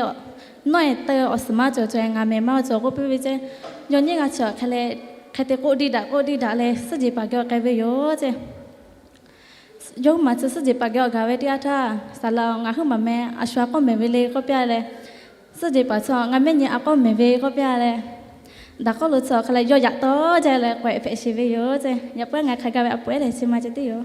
nawˉ ehˍ teu awˬ suhˍ maˇ cawˬ cawˬ ngaˬ mehˍ maˇ cawˬ k'oˆ piˇ ve ce. Yawˇ nyiˇ g'aˇ chi awˬ hk'e leh, hk'e te k'oˆ diˇ daꞈ k'oˆ diˇ daꞈ leh suhˉ jeˬ paˍ geh awˬ k'ai ve yoˬ ce. Yawˇ hui ma chi suhˉ jeˬ paˍ geh awˬ gaˬ ve teˇ yanˇ htaˇ, saˍ laꞈ ngaˬ huiˉ maˬ meh a shu a k'awˇ mehˍ ve le k'oˆ piˇ leh, suhˉ jeˬ paˍ chi ngaˬ mehˆ nyi a k'awˇ mehˍ ve k'oˆ piˇ leh, daꞈ k'aˉ lo chi awˬ hk'e leh yawˇ yaꞈ tawˇ jaˇ leh k'awꞈ hpehꞈ sheˍ ve yoˬ ce. Yaꞈ puiˉ ngaˬ hk'a gaˇ ve a poˍ ehˉ lehˬ chi ma ce teˇ yoˬ.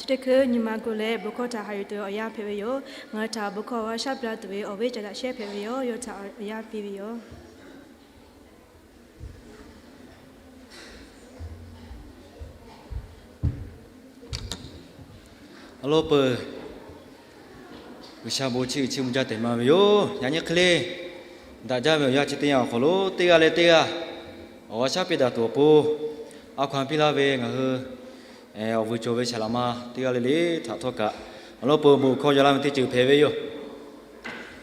Chi teˇ hkui nyi ma gu leh bon hkawˇ htaꞈ haꞈ yuˬ tuˬ awˬ yanˇ hpehꞈ ve yoˬ. Ngaˬ hui htaꞈ bon hkawˇ awˬ g'aˇ shaˉ piˇ laˇ tuˬ ve awˬ viˉ ca daꞈ shehˉ hpehꞈ ve yoˬ. Yawˇ htaꞈ awˬ yanˇ piˇ ve yoˬ. Awˬ lawn peuˬ, G'uiˬsha bon chiˇ uiˍ chiˇ mvuh jaˇ tehꞈ ma ve yoˬ. Yaꞈ nyi hk'e le daꞈ jaˇ ve awˬ yanˇ chi teˇ yanˇ awˬ hk'aw lo teˇ g'aˇ leh teˇ g'aˇ awˬ g'aˇ shaˉ piˇ daꞈ tuˬ awˬ pon, a hkaw-anˬ piˇ laˇ ve ngaˬ hui awˬ vuiˬ cawˬ ve saˍ laꞈ ma teˇ g'aˇ le le htaꞈ htawˇ kaꞈ awˬ lawn peuˬ bon hkawˇ yaw laˇ ve teˇ ceuˬ hpehꞈ ve yoˬ.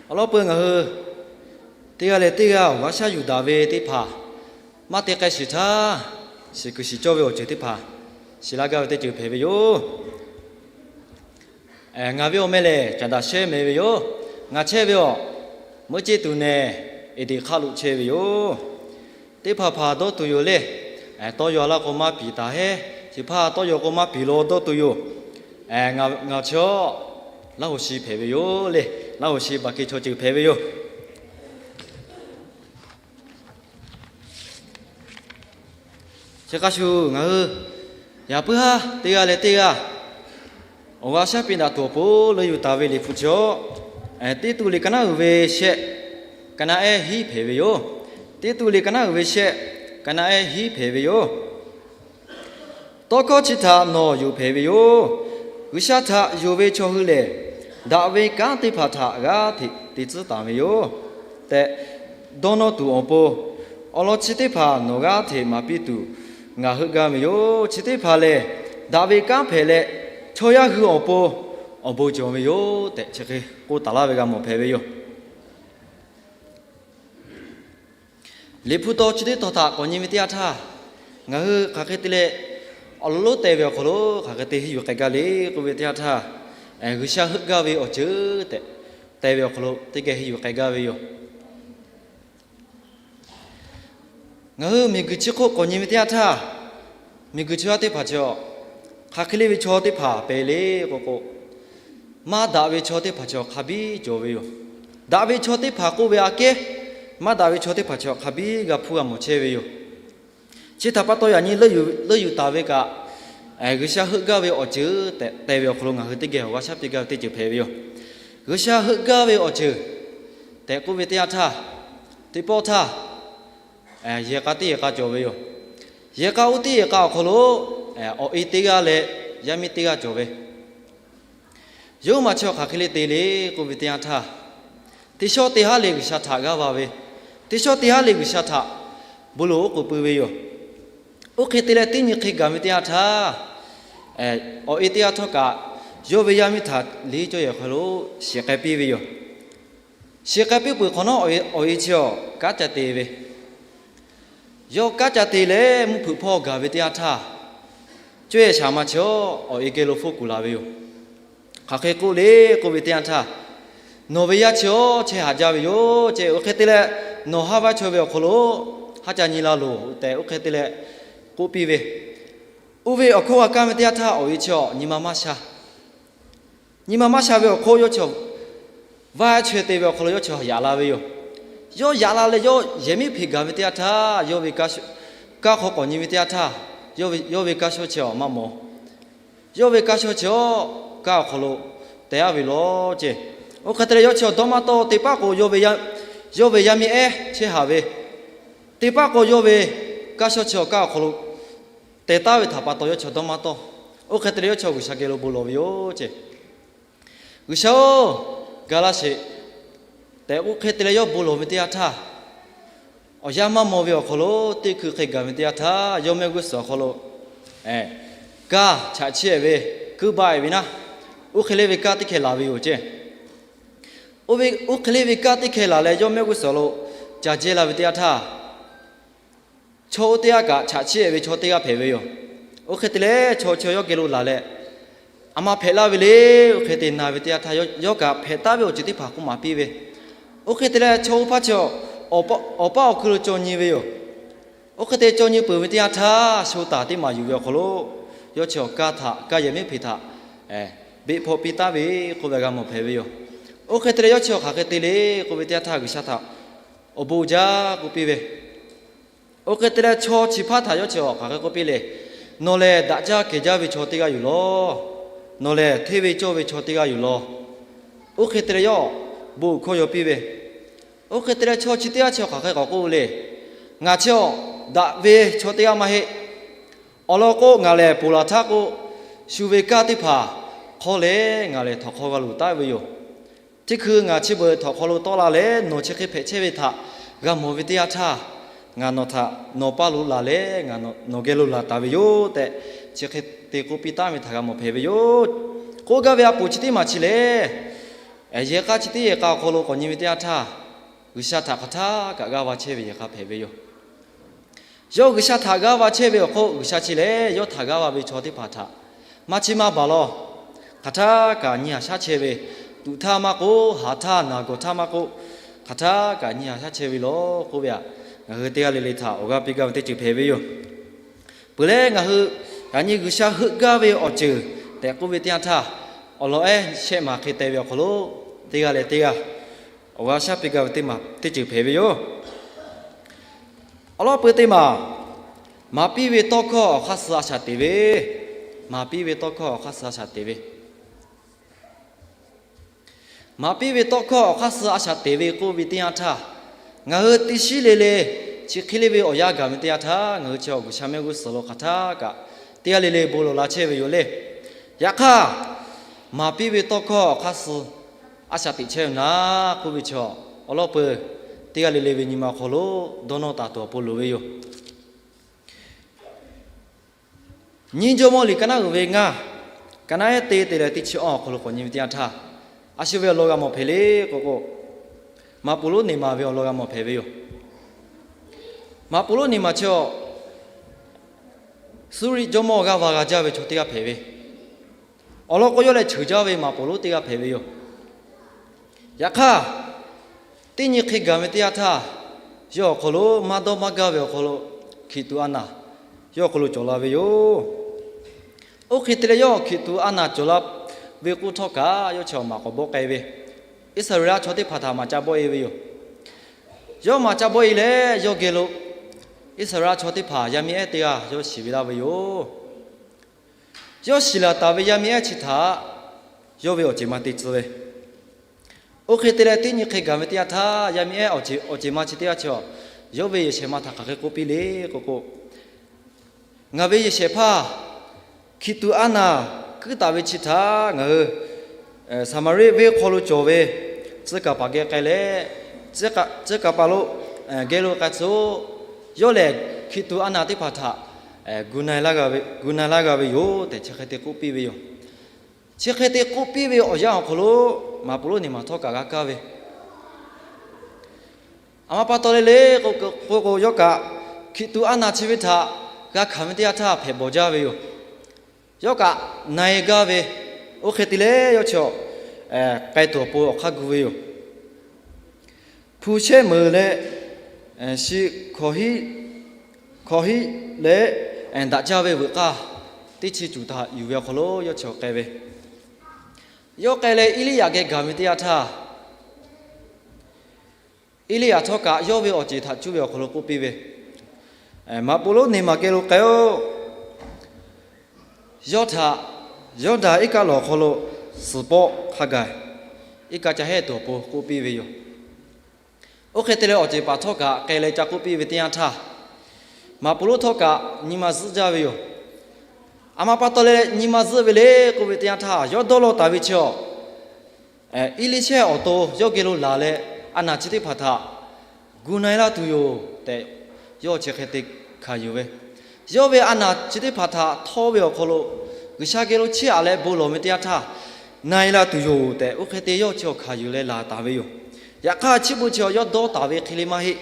Awˬ lawn peuˬ ngaˬ hui teˇ g'aˇ leh teˇ g'aˇ awˬ g'aˇ shaˉ yuˬ daꞈ ve teˇ hpaˍ maˇ te k'ai shiˍ htaˇ, shiˍ kuiˬ shiˍ cawˇ ve awˬ ceuˬ teˇ hpaˍ shiˍ laˇ gaˇ ve teˇ ceuˬ hpehꞈ ve yoˬ. Ngaˬ ve awˬ meh lehˬ caˍ daꞈ shehˉ mehˍ ve yoˬ. Ngaˬ chehˇ ve awˬ meuˇ ceˇ tuˬ nehˬ, Eˍdeˍ hk'aˆ lo chehˇ ve yoˬ. Teˇ hpaˍ hpaˍ dawˇ tuˬ yoˬ le. Tawˇ yaw laˇ k'o maˇ piˍ taˍ heˉ. Chi hpaˇ tawˇ yaw k'o maˇ piˍ lo dawˇ tuˬ yoˬ. Ngaˬ chi Laˇ hoꞈ shi hpehꞈ ve yoˬ le. Laˇ hoꞈ shi baˬ hke chaw ceuˬ hpehꞈ ve yoˬ. Chi hk'a shuˍ ngaˬ hui yaꞈ puiˉ haˉ teˇ g'aˇ leh teˇ g'aˇ awˬ g'aˇ shaˉ piˇ daꞈ tuˬ awˬ pon leuˇ yuˬ taˍ ve Liꞈ hpu chi, Tiˇtuˆ liꞈ ka naˉ uiˍ ve shehˆ, ka naˉ ehˉ hiˉ hpehꞈ ve yoˬ. Tiˇtuˆ liꞈ ka naˉ uiˍ ve shehˆ, ka naˉ ehˉ hiˉ hpehꞈ ve yoˬ. Tawˇ hkawˇ chi htaꞈ nawˬ yonˍ hpehꞈ ve yoˬ. G'uiˬsha htaꞈ yonˍ ve chaw hui lehˬ, daꞈ ve kanˉ teˇ hpaˍ htaꞈ g'aˇ hteꞈ te tcuhˉ taˍ ve yoˬ tehꞈ dawˇ nawˇ tuˬ awˬ pon, awˬ lawn chi teˇ hpaˍ nawˬ g'aˇ hteꞈ maˍ piˇ tuˬ ngaˬ heuˆ gaˇ ve yoˬ. Chi teˇ hpaˍ lehˬ, daꞈ ve kanˉ hpehꞈ leh, chaw yaˇ hui awˬ pon awˬ bon cawˬ ve yoˬ tehꞈ chi hk'e k'oˆ taˍ laˇ ve g'a mawˬ hpehꞈ ve yoˬ. Liꞈ hpu taw chi teˇ tawn htaꞈ k'awꞈ nyi ve teˇ yanˇ htaˇ, ngaˬ hui hk'aˬ hk'e te leh awˬ lawn lonˉ teh ve awˬ hk'aw lo hk'aˬ hk'e te henˇ yuˬ k'ai gaˇ le k'oˆ ve teˇ yanˇ htaˇ, G'uiˬsha heuˆ gaˇ ve awˬ ceuˬ tehꞈ teh ve awˬ hk'aw lo teˇ geh henˇ yuˬ k'ai gaˇ ve yoˬ. Ngaˬ hui miˬguiˬ chi hk'oˆ k'awꞈ nyi ve teˇ yanˇ htaˇ, miˬguiˬ chaw yaˇ teˇ hpaˍ chi hk'aˬ hk'e le ve chaw teˇ hpaˍ hpehꞈ le k'o k'o, maˇ daꞈ ve chaw teˇ hpaˍ chi hk'a biˇ cawˬ ve yoˬ. Daꞈ ve chaw teˇ hpaˍ k'oˆ ve aꞈ kehˉ, maˇ daꞈ ve chaw teˇ hpaˍ chi hk'a biˇ g'a hpuˇ g'a mawˬ chehˇ ve yoˬ. Chi htaꞈ pa taw yaꞈ nyi leuˇ yuˬ taˍ ve kaꞈ, G'uiˬsha heuˆ gaˇ ve awˬ ceuˬ tehꞈ teh ve awˬ hk'aw lo ngaˬ hui teˇ geh awˬ g'aˇ shaˉ piˇ gaˇ ve teˇ ceuˬ hpehꞈ ve yoˬ. G'uiˬsha heuˆ gaˇ ve awˬ ceuˬ tehꞈ k'oˆ ve teˇ yanˇ htaˇ, teˇ pawˆ htaˇ, yehˬ k'a teˇ yehˬ k'a cawˬ ve yoˬ. Yehˬ k'a oˇ teˇ yehˬ k'a awˬ hk'aw lo awˬ e teˇ g'aˇ leh yaˇ miˇ teˇ g'aˇ cawˬ ve. Yawˇ maˬ chi awˬ hk'aˬ hk'e le te le k'oˆ ve teˇ yanˇ htaˇ, teˇ shawˉ teˇ haˉ le G'uiˬsha htaꞈ g'aˇ va ve, teˇ shawˉ teˇ haˉ le G'uiˬsha htaꞈ bon lawˬ oˉ k'oˍ pui ve yoˬ. Oˇ hk'e te leh teˇ nyi hk'e gaˬ ve teˇ yanˇ htaˇ, awˬ e teˇ g'aˇ htawˇ kaꞈ yawˇ ve yaˇ miˇ htaꞈ liˇ cawˇ yehˬ hk'aw lo shiˍ k'ai piˇ ve yoˬ. Shiˍ k'ai piˇ peuˬ hk'awꞈ nawˉ, awˬ e chi awˬ kanˉ ca te ve, yawˇ kanˉ ca te leh mvuhˇ hpeuꞈ hpawˇ gaˬ ve teˇ yanˇ htaˇ, cawˇ yehˬ shaˍ ma chi awˬ e geh lo hpfuhˇ kuˬ la ve yoˬ. Hk'aˬ hk'e k'oˆ le k'oˆ ve teˇ yanˇ htaˇ, nawˬ ve yaˇ chi awˬ chehˇ haꞈ jaˇ ve yoˬ ce. Oˇ hk'e te leh, nawˬ haˉ vaˇ chaweh ve awˬ hk'aw lo haˉ ca nyi la loˬ tehꞈ oˇ hk'e te leh k'oˆ piˇ ve. Oˇ ve awˬ hkawˇ g'a kaˇ ve teˇ yanˇ htaˇ, awˬ e chi awˬ nyi ma maˇ sha. Nyi ma maˇ sha ve awˬ hk'oˆ yawˇ chi vaˇ chaweh te ve awˬ hk'aw lo yawˇ chi yaꞈ la ve yoˬ. Yawˇ yaꞈ la leh yawˇ yehˬ miˉ hpeꞈ gaˬ ve teˇ yanˇ htaˇ, yawˇ ve kanˉ hk'aw k'awꞈ nyi ve teˇ yanˇ htaˇ, yawˇ ve kanˉ shaw chi awˬ maˇ maw. Yawˇ ve kanˉ shaw chi awˬ kanˉ awˬ hk'aw lo teh aˉ ve law ce. Oˇ hk'e te leh yawˇ chi awˬ dawˇ maˇ tawˆ. Teˇ paˉ k'o yawˇ ve yaˇ miˇ ehˉ chehˇ haꞈ ve, teˇ paˉ k'o yawˇ ve kanˉ shaw chi awˬ kanˉ awˬ hk'aw lo teh taˉ ve htaꞈ pa taw yawˇ chi awˬ dawˇ maˇ tawˆ. Oˇ hk'e te leh yawˇ chi awˬ G'uiˬsha geh lo bon lawˬ ve yoˬ ce. G'uiˬsha-oˬ, ga laˇ sheˍ tehꞈ oˇ hk'e te leh yawˇ bon lawˬ ve teˇ yanˇ htaˇ, awˬ yanˇ maˇ maw ve awˬ hk'aw lo teˇ hkui hk'e gaˬ ve teˇ yanˇ htaˇ, yawˇ mehˆ g'uˇ suhˍ awˬ hk'aw lo kaˇ chaꞈ chiˇ ehˍ ve, kuiˇ baˆ ehˍ ve naˉ, oˇ hk'e le ve kaˇ teˇ hkeh laˬ ve yoˬ ce. Oˇ hk'e le ve kaˇ teˇ hkeh laˬ leh yawˇ mehˆ g'uˇ suhˍ lo ca jehˇ la ve teˇ yanˇ htaˇ, chaw oˇ teˇ g'aˇ kaꞈ chaꞈ chiˇ ehˍ ve chaw teˇ g'aˇ hpehꞈ ve yoˬ. Oˇ hk'e te leh chaw chi yawˇ geh lo laˬ leh, a ma hpehꞈ laˇ ve le. Oˇ hk'e te na ve teˇ yanˇ htaˇ, yawˇ kaꞈ hpehꞈ taˉ ve awˬ ceuˬ teˇ hpaˍ k'oˆ maˍ piˇ ve. Oˇ hk'e te leh chaw oˇ hpaˇ chi awˬ paˇ awˬ hkui lo caw nyi ve yoˬ. Oˇ hk'e te caw nyi peuˬ ve teˇ yanˇ htaˇ, sho taˍ teˇ maˬ yuˬ ve awˬ hk'aw lo, yawˇ chi awˬ kaˇ htaꞈ, kaˇ yehˬ miˉ hpeꞈ htaꞈ beˆ hpawˇ piˇ taˉ ve k'oˆ ve g'a mawˬ hpehꞈ ve yoˬ. Oˇ hk'e te leh yawˇ chi awˬ hk'aˬ hk'e te le k'oˆ ve teˇ yanˇ htaˇ, G'uiˬsha htaꞈ awˬ bon jaˇ k'oˆ piˇ ve. Oˇ hk'e te leh chaw chi hpaˇ htaꞈ yawˇ chi awˬ hk'aˬ hk'e k'oˆ piˇ le. Nawˬ lehˬ daꞈ jaˇ kehˬ jaˇ ve chaw teˇ g'aˇ yoˬ law. Nawˬ lehˬ hteˇ ve cawˇ ve chaw teˇ g'aˇ yoˬ law. Oˇ hk'e te leh yawˇ bon hkawˇ yaw piˇ ve. Oˇ hk'e te leh chaw chi teˇ g'aˇ chi awˬ hk'aˬ hk'e k'awꞈ k'oˆ le. Ngaˬ chi awˬ daꞈ ve chaw teˇ g'aˇ maˇ heˆ. Awˬ lawn k'o, ngaˬ lehˬ ponˬ laˬ htaˇ k'o, shu ve kaˇ teˇ hpaˍ hk'aw leh ngaˬ lehˬ htawnˍ hk'aw g'a luˬ taˉ ve yoˬ. Teˇ hkui ngaˬ chi beuꞈ htawnˍ hk'aw lo tawˆ la leh nawˬ chi hk'e hpehꞈ chehˇ ve htaꞈ g'a mawˬ ve teˇ yanˇ htaˇ, ngaˬ nawˬ htaꞈ nawˬ paˇ lo laˬ leh ngaˬ nawˬ geh lo laˬ taˍ ve yoˬ tehꞈ, chi hk'e te k'oˆ piˇ taˉ ve htaꞈ g'a mawˬ hpehꞈ ve yoˬ. K'oˆ gaˇ ve a poˍ chi teˇ maˬ chi lehˬ, yehˬ k'a chi teˇ yehˬ k'a awˬ hk'aw lo k'awꞈ nyi ve teˇ yanˇ htaˇ, G'uiˬsha htaꞈ hk'aˬ htaˇ kaꞈ g'aˇ va chehˇ ve yehˬ k'a hpehꞈ ve yoˬ. Yawˇ G'uiˬsha htaꞈ g'aˇ va chehˇ ve awˬ hk'oˆ, G'uiˬsha chi lehˬ yawˇ htaꞈ g'aˇ va ve chaw teˇ hpaˍ htaꞈ maˇ chiˇ maˇ baˬ law. Hk'aˬ htaˇ kaꞈ nyi haꞈ shaˉ chehˇ ve, tuꞈ htaˇ maˇ k'oˆ, haˍ htaˇ naˬ gawˬ htaˇ maˇ k'oˆ, hk'aˬ htaˇ kaꞈ nyi haꞈ shaˉ chehˇ ve law k'oˆ ve htaꞈ ngaˬ hui teˇ g'aˇ le le htaꞈ awˬ g'aˇ piˇ gaˇ ve teˇ ceuˬ hpehꞈ ve yoˬ. Peuˬ leh ngaˬ hui yaꞈ nyi G'uiˬsha heuˆ gaˇ ve awˬ ceuˬ tehꞈ k'oˆ ve teˇ yanˇ htaˇ, awˬ lawn ehˉ shehˆ maˬ hk'e te ve awˬ hk'aw lo, teˇ g'aˇ leh teˇ g'aˇ awˬ g'aˇ shaˉ piˇ gaˇ ve teˇ maˬ teˇ ceuˬ hpehꞈ ve yoˬ. Awˬ lawn peuˬ teˇ maˬ, maˍ piˇ ve tawˇ hkawˇ awˬ hk'aˇ suh a shaꞈ teꞈ ve, maˍ piˇ ve tawˇ hkawˇ awˬ hk'aˇ suh a shaꞈ teꞈ ve, maˍ piˇ ve tawˇ hkawˇ awˬ hk'aˇ suh a shaꞈ teꞈ ve k'oˆ ve teˇ yanˇ htaˇ, ngaˬ hui teˇ shiˉ le le chi hk'e le ve awˬ yanˇ gaˬ ve teˇ yanˇ htaˇ, ngaˬ hui chi awˬ G'uiˬsha mehˆ g'uˇ suhˍ lo hk'aˬ htaˇ kaꞈ teˇ g'aˇ le le bon lawˬ la chehˇ ve yoˬ le. Yaꞈ hk'aˇ, maˍ piˇ ve tawˇ hkawˇ awˬ hk'aˇ suh a shaꞈ teꞈ chehˇ ve naˉ k'oˆ ve chaw, awˬ lawn peuˬ teˇ g'aˇ le le ve nyi ma awˬ hk'aw lo dawˇ nawˇ taˍ tuˬ awˬ pon loˍ ve yoˬ. Nyiˇ Jawˇmawˇ liꞈ ka naˉ uiˍ ve ngaˇ, ka naˉ ehˉ teˇ te leh teˇ chi awˬ awˬ hk'aw lo k'awꞈ nyi ve teˇ yanˇ htaˇ, a shu ve awˬ lawn g'a mawˬ hpehꞈ le k'o k'o, maꞈ poˍ lonˉ neˬ maˬ ve awˬ lawn g'a mawˬ hpehꞈ ve yoˬ. Maꞈ poˍ lonˉ neˬ maˬ chi awˬ, Suˇriˆ jawˇmawˇ g'aˇ va g'a jaˇ ve chaw teˇ g'aˇ hpehꞈ ve, awˬ lawn k'o yawˇ leh cheuˬ jaˇ ve maꞈ poˍ lonˉ teˇ g'aˇ hpehꞈ ve yoˬ. Yaꞈ hk'aˇ, teˇ nyi hk'e gaˬ ve teˇ yanˇ htaˇ, yawˇ awˬ hk'aw lo maˇ dawˇ maˇ gaˇ ve awˬ hk'aw lo, hkiˬ tuꞈ a naˬ yawˇ awˬ hk'aw lo cawˬ la ve yoˬ. Oˇ hk'e te leh yawˇ hkiˬ tuꞈ a naˬ cawˬ la ve k'oˆ htawˇ kaꞈ, yawˇ chi awˬ maꞈ k'awꞈ bawˆ k'ai ve, Iˉsaˍreˍlaˆ chaw teˇ hpaˍ htaꞈ maꞈ ca bawˆ e ve yoˬ. Yawˇ maꞈ ca bawˆ e leh yawˇ geh lo Iˉsaˍreˍlaˆ chaw teˇ hpaˍ yaˇ miˇ ehˉ teˇ g'aˇ yawˇ shiˍ ve laˇ ve yoˬ. Yawˇ shiˍ laˬ taˍ ve yaˇ miˇ ehˉ chi htaꞈ yawˇ ve awˬ ceˬ ma te tcuh ve. Oˇ hk'e te leh teˇ nyi hk'e gaˬ ve teˇ yanˇ htaˇ, yaˇ miˇ ehˉ awˬ ceˬ ma chi teˇ g'aˇ chi awˬ, yawˇ ve yehˬ shehˍ ma htaꞈ hk'aˬ hk'e k'oˆ piˇ le k'o k'o, ngaˬ ve yehˬ shehˍ hpaˇ Hkiˬ tuꞈ a naˬ kuiˉ taˍ ve chi htaꞈ ngaˬ hui Saˍmaˍriˆ venˇ hk'aw lo cawˬ ve tcuh kaˍ paˍ geh k'ai leh, tcuh kaˍ paˍ lo geh lo k'ai tcuh-oˬ, yawˇ lehˬ hkiˬ tuꞈ a naˬ teˇ hpaˍ htaꞈ gu na laˇ g'a ve yoˬ tehꞈ chi hk'e te k'oˆ piˇ ve yoˬ. Chi hk'e te k'oˆ piˇ ve awˬ yanˇ awˬ hk'aw lo maꞈ poˍ lonˉ neˬ maˬ htawˇ kaꞈ g'a kaˇ ve, a ma pa taw le le k'o k'o, yawˇ kaꞈ hkiˬ tuꞈ a naˬ chi ve htaꞈ g'a hkanˍ ve teˇ yanˇ htaˇ hpehꞈ bawˬ jaˇ ve yoˬ. Yawˇ kaꞈ na-e gaˇ ve, oˇ hk'e te leh yawˇ chi k'ai tuˬ awˬ pon awˬ hk'aˇ gu ve yoˬ. Hpu shehˉ meuˍ leh shi hkawꞈ hiˆ leh daꞈ jaˇ ve veuꞈ k'aˇ teˇ chi cuˬ htaꞈ yuˬ ve awˬ hk'aw lo yawˇ chi k'ai ve. Yawˇ k'ai leh Eˇliˇyaꞈ geh gaˬ ve teˇ yanˇ htaˇ, Eˇliˇyaꞈ htawˇ kaꞈ yawˇ ve awˬ ceˬ htaꞈ cuˇ ve awˬ hk'aw lo k'oˆ piˇ ve, Maꞈ poˍ lonˉ neˬ maˬ geh lo k'ai-oˆ. Yawˇ htaꞈ Yawˇdanˍ iˉ kaˆ lawˬ awˬ hk'aw lo suhˍ pawˆ hk'a gaˬ iˉ kaˆ ca hehˆ tuˬ awˬ pon k'oˆ piˇ ve yoˬ. Oˇ hk'e te leh awˬ ceˬ paˍ htawˇ kaꞈ k'ai leh ca k'oˆ piˇ ve teˇ yanˇ htaˇ, maꞈ poˍ lonˉ htawˇ kaꞈ nyi ma zuhˆ jaˇ ve yoˬ. A ma pa taw leh nyi ma zuhˆ ve le k'oˆ ve teˇ yanˇ htaˇ, yawˇ dawˇ law taˍ ve chi awˬ Eˇliˇshehˇ awˬ to yawˇ geh lo laˬ leh, a naˬ chi teˇ hpaˍ htaꞈ gu na-e laˇ tuˬ yoˬ tehꞈ, yawˇ chi hk'e te hkanˍ yuˬ ve. Yawˇ ve a naˬ chi teˇ hpaˍ htaꞈ htawˇ ve awˬ hk'aw lo G'uiˬsha geh lo chiˇ aꞈ leh bon lawˬ ve teˇ yanˇ htaˇ, na-e laˇ tuˬ yoˬ tehꞈ, oˇ hk'e te yawˇ chi awˬ hkanˍ yuˬ leh laˬ taˍ ve yoˬ. Yaꞈ hk'aˇ chi beuꞈ chi awˬ yawˇ dawˇ taˍ ve hk'e le maˇ heˆ.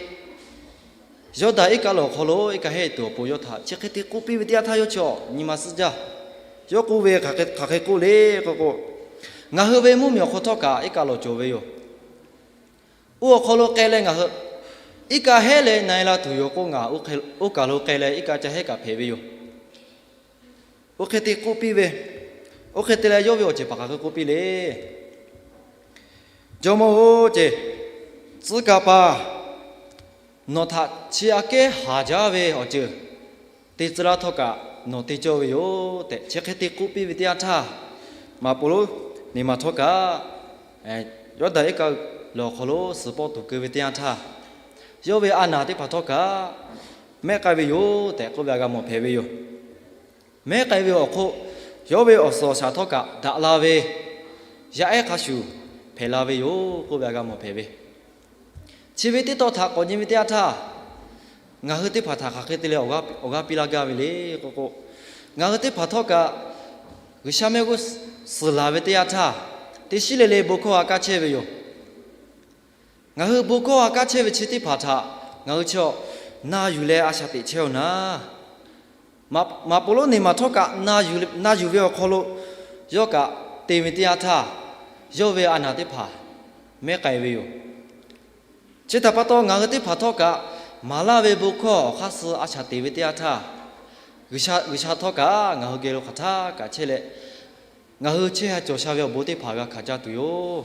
Yawˇdanˍ iˉ kaˆ lawˬ awˬ hk'aw lo iˉ kaˆ hehˆ tuˬ awˬ pon yawˇ htaꞈ chi hk'e te k'oˆ piˇ ve teˇ yanˇ htaˇ, yawˇ chi awˬ nyi ma zuhˆ jaˇ. Yawˇ k'oˆ ve, hk'aˬ hk'e k'oˆ le k'o k'o, ngaˬ hui ve mvuhˇmiˬ awˬ hk'aw htawˇ kaꞈ iˉ kaˆ lawˬ cawˬ ve yoˬ. Oˇ awˬ hk'aw lo k'ai leh ngaˬ hui iˉ kaˆ hehˉ leh na-e laˇ tuˬ yoˬ k'o, ngaˬ oˇ kaˬ lo k'ai leh iˉ kaˆ ca hehˉ kaꞈ hpehꞈ ve yoˬ. Oˇ hk'e te k'oˆ piˇ ve, oˇ hk'e te leh yawˇ ve awˬ ceˬ paˍ hk'aˬ hk'e k'oˆ piˇ le. Jawˇmawˇ-oˬ ceˬ, tcuh kaˍ paˍ nawˬ htaꞈ chi aꞈ kehˉ haˍ jaˇ ve awˬ ceuˬ te tcuh laˇ htawˇ kaꞈ nawˬ te cawˇ ve yoˬ tehꞈ, chi hk'e te k'oˆ piˇ ve teˇ yanˇ htaˇ, maꞈ poˍ lonˉ neˬ maˬ htawˇ kaꞈ Yawˇdanˍ iˉ kaˆ lawˬ awˬ hk'aw lo suhˍ pawˆ tuˬ keu ve teˇ yanˇ htaˇ, yawˇ ve a naˬ teˇ hpaˍ htawˇ kaꞈ mehˉ k'ai ve yoˬ tehꞈ k'oˆ ve a g'a mawˬ hpehꞈ ve yoˬ. Mehˉ k'ai ve awˬ hk'oˆ, yawˇ ve awˬ suhˍ awˬ shaˍ htawˇ kaꞈ daꞈ la ve, yaˇ ehˉ hk'a shuˍ hpehꞈ la ve yoˬ k'oˆ ve a g'a mawˬ hpehꞈ ve. Chi ve teˇ tawn htaꞈ k'awꞈ nyi ve teˇ yanˇ htaˇ, ngaˬ hui teˇ hpaˍ htaꞈ hk'aˬ hk'e te leh awˬ g'aˇ piˇ laˇ gaˇ ve le k'o k'o, ngaˬ hui teˇ hpaˍ htawˇ kaꞈ G'uiˬsha mehˆ g'uˇ suhˍ laˬ ve teˇ yanˇ htaˇ, teˇ shiˉ le le bon hkawˇ a kaˇ chehˇ ve yoˬ. Ngaˬ hui bon hkawˇ a kaˇ chehˇ ve chi teˇ hpaˍ htaꞈ ngaˬ hui chi na yuˬ leh a shaꞈ teꞈ chehˇ-oˬ naˍ, maꞈ poˍ lonˉ neˬ maˬ htawˇ kaꞈ na yuˬ ve awˬ hk'aw lo yawˇ kaꞈ te ve teˇ yanˇ htaˇ, yawˇ ve a naˬ teˇ hpaˍ mehˉ k'ai ve yoˬ. Chi htaꞈ pa taw, ngaˬ hui teˇ hpaˍ htawˇ kaꞈ maˍ laˇ ve bon hkawˇ awˬ hk'aˇ suh a shaꞈ teꞈ ve teˇ yanˇ htaˇ, G'uiˬsha htawˇ kaꞈ ngaˬ hui geh lo hk'aˬ htaˇ kaꞈ chehˇ leh, ngaˬ hui chehˇ ha cawˬ sha ve awˬ bon teˇ hpaˍ g'a hkanˍ jaˇ tuˬ yoˬ.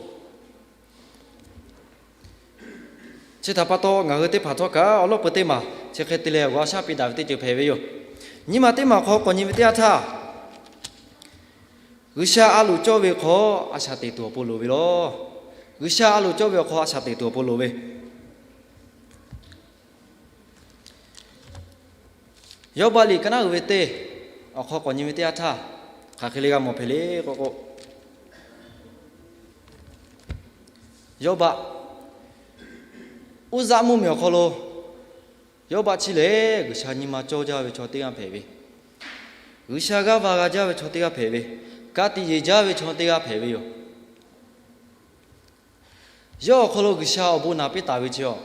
Chi htaꞈ pa taw, ngaˬ hui teˇ hpaˍ htawˇ kaꞈ awˬ lawn peu teˇ maˬ chi hk'e te leh awˬ g'aˇ shaˉ piˇ daꞈ ve teˇ ceuˬ hpehꞈ ve yoˬ. Nyi ma teˇ maˬ hk'aw k'awꞈ nyi ve teˇ yanˇ htaˇ, G'uiˬsha a loˍ cawˇ ve hk'aw a shaꞈ teꞈ tuˬ awˬ pon loˍ ve law. G'uiˬsha a loˍ cawˇ ve awˬ hk'aw a shaꞈ teꞈ tuˬ awˬ pon loˍ ve. Yawˇbaˆ liꞈ ka naˉ uiˍ ve teˇ awˬ hk'aw k'awꞈ nyi ve teˇ yanˇ htaˇ, hk'aˬ hk'e le g'a mawˬ hpehꞈ le k'o k'o, Yawˇbaˆ Uˇzaˆ mvuhˇmiˬ awˬ hk'aw lo, Yawˇbaˆ chi lehˬ G'uiˬsha nyi ma cawˇ jaˇ ve chaw teˇ g'aˇ hpehꞈ ve, G'uiˬsha g'aˇ va g'a jaˇ ve chaw teˇ g'aˇ hpehꞈ ve, ka tiꞈ yeˬ jaˇ ve chaw teˇ g'aˇ hpehꞈ ve yoˬ. Yawˇ awˬ hk'aw lo G'uiˬsha awˬ bon naˍ piˇ taˍ ve chi awˬ,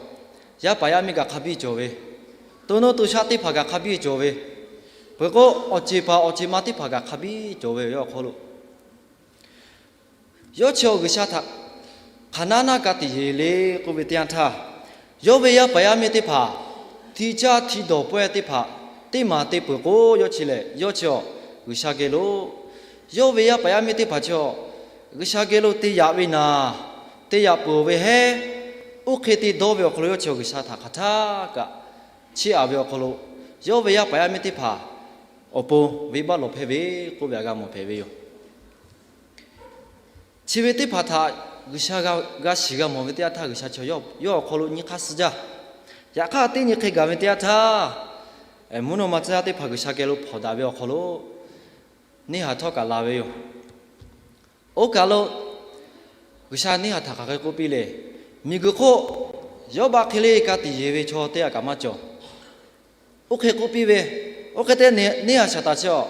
yaˇ paˍ yaˇ miˇ kaꞈ hk'a biˇ cawˬ ve, to nuˇ to shaˆ teˇ hpaˍ kaꞈ hk'a biˇ cawˬ ve, peuˬ k'o awˬ ceˬ paˍ awˬ ceˬ ma teˇ hpaˍ kaꞈ hk'a biˇ cawˬ ve yawˇ awˬ hk'aw lo. Yawˇ chi awˬ G'uiˬsha htaꞈ hk'aˬ naˉ naˉ ka tiꞈ yeˬ le k'oˆ ve teˇ yanˇ htaˇ, yawˇ ve yaˇ paˍ yaˇ miˇ teˇ hpaˍ hti caˇ hti dawˬ pawehˇ teˇ hpaˍ teˇ maˍ te peuˬ k'o, yawˇ chi lehˬ yawˇ chi awˬ G'uiˬsha geh lo, yawˇ ve yaˇ paˍ yaˇ miˇ teˇ hpaˍ chi awˬ G'uiˬsha geh lo te yaꞈ ve naˍ, te yaꞈ peuˬ ve heˉ, oˇ hk'e te dawˇ ve awˬ hk'aw lo yawˇ chi awˬ G'uiˬsha htaꞈ hk'aˬ htaˇ kaꞈ chiˇ aꞈ ve awˬ hk'aw lo, yawˇ ve yaˇ paˍ yaˇ miˇ teˇ hpaˍ awˬ pon venˇbaˆ lawˬ hpehˇ ve k'oˆ ve a g'a mawˬ hpehꞈ ve yoˬ. Chi ve teˇ hpaˍ htaꞈ G'uiˬsha g'a shiˍ g'a mawˬ ve teˇ yanˇ htaˇ, G'uiˬsha chi yawˇ awˬ hk'aw lo nyi hk'aˇ suh jaˇ. Yaꞈ hk'aˇ teˇ nyi hk'e gaˬ ve teˇ yanˇ htaˇ, mvuhˇ naw ma tcuh yaˇ teˇ hpaˍ G'uiˬsha geh lo hpawnˬ daꞈ ve awˬ hk'aw lo, neˇ haiˬ htawˇ kaꞈ la ve yoˬ. Oˇ kaˬ lo G'uiˬsha neˇ haiˬ htaꞈ hk'aˬ hk'e k'oˆ piˇ le. Miˬguiˬ hk'oˆ Yawˇbaˆ hk'e le ka tiꞈ yeˬ ve chaw teˇ g'aˇ kaꞈ maˇ cawˬ. Oˇ hk'e k'oˆ piˇ ve, oˇ hk'e te neˇ haiˬ shaˍ taˍ chi a,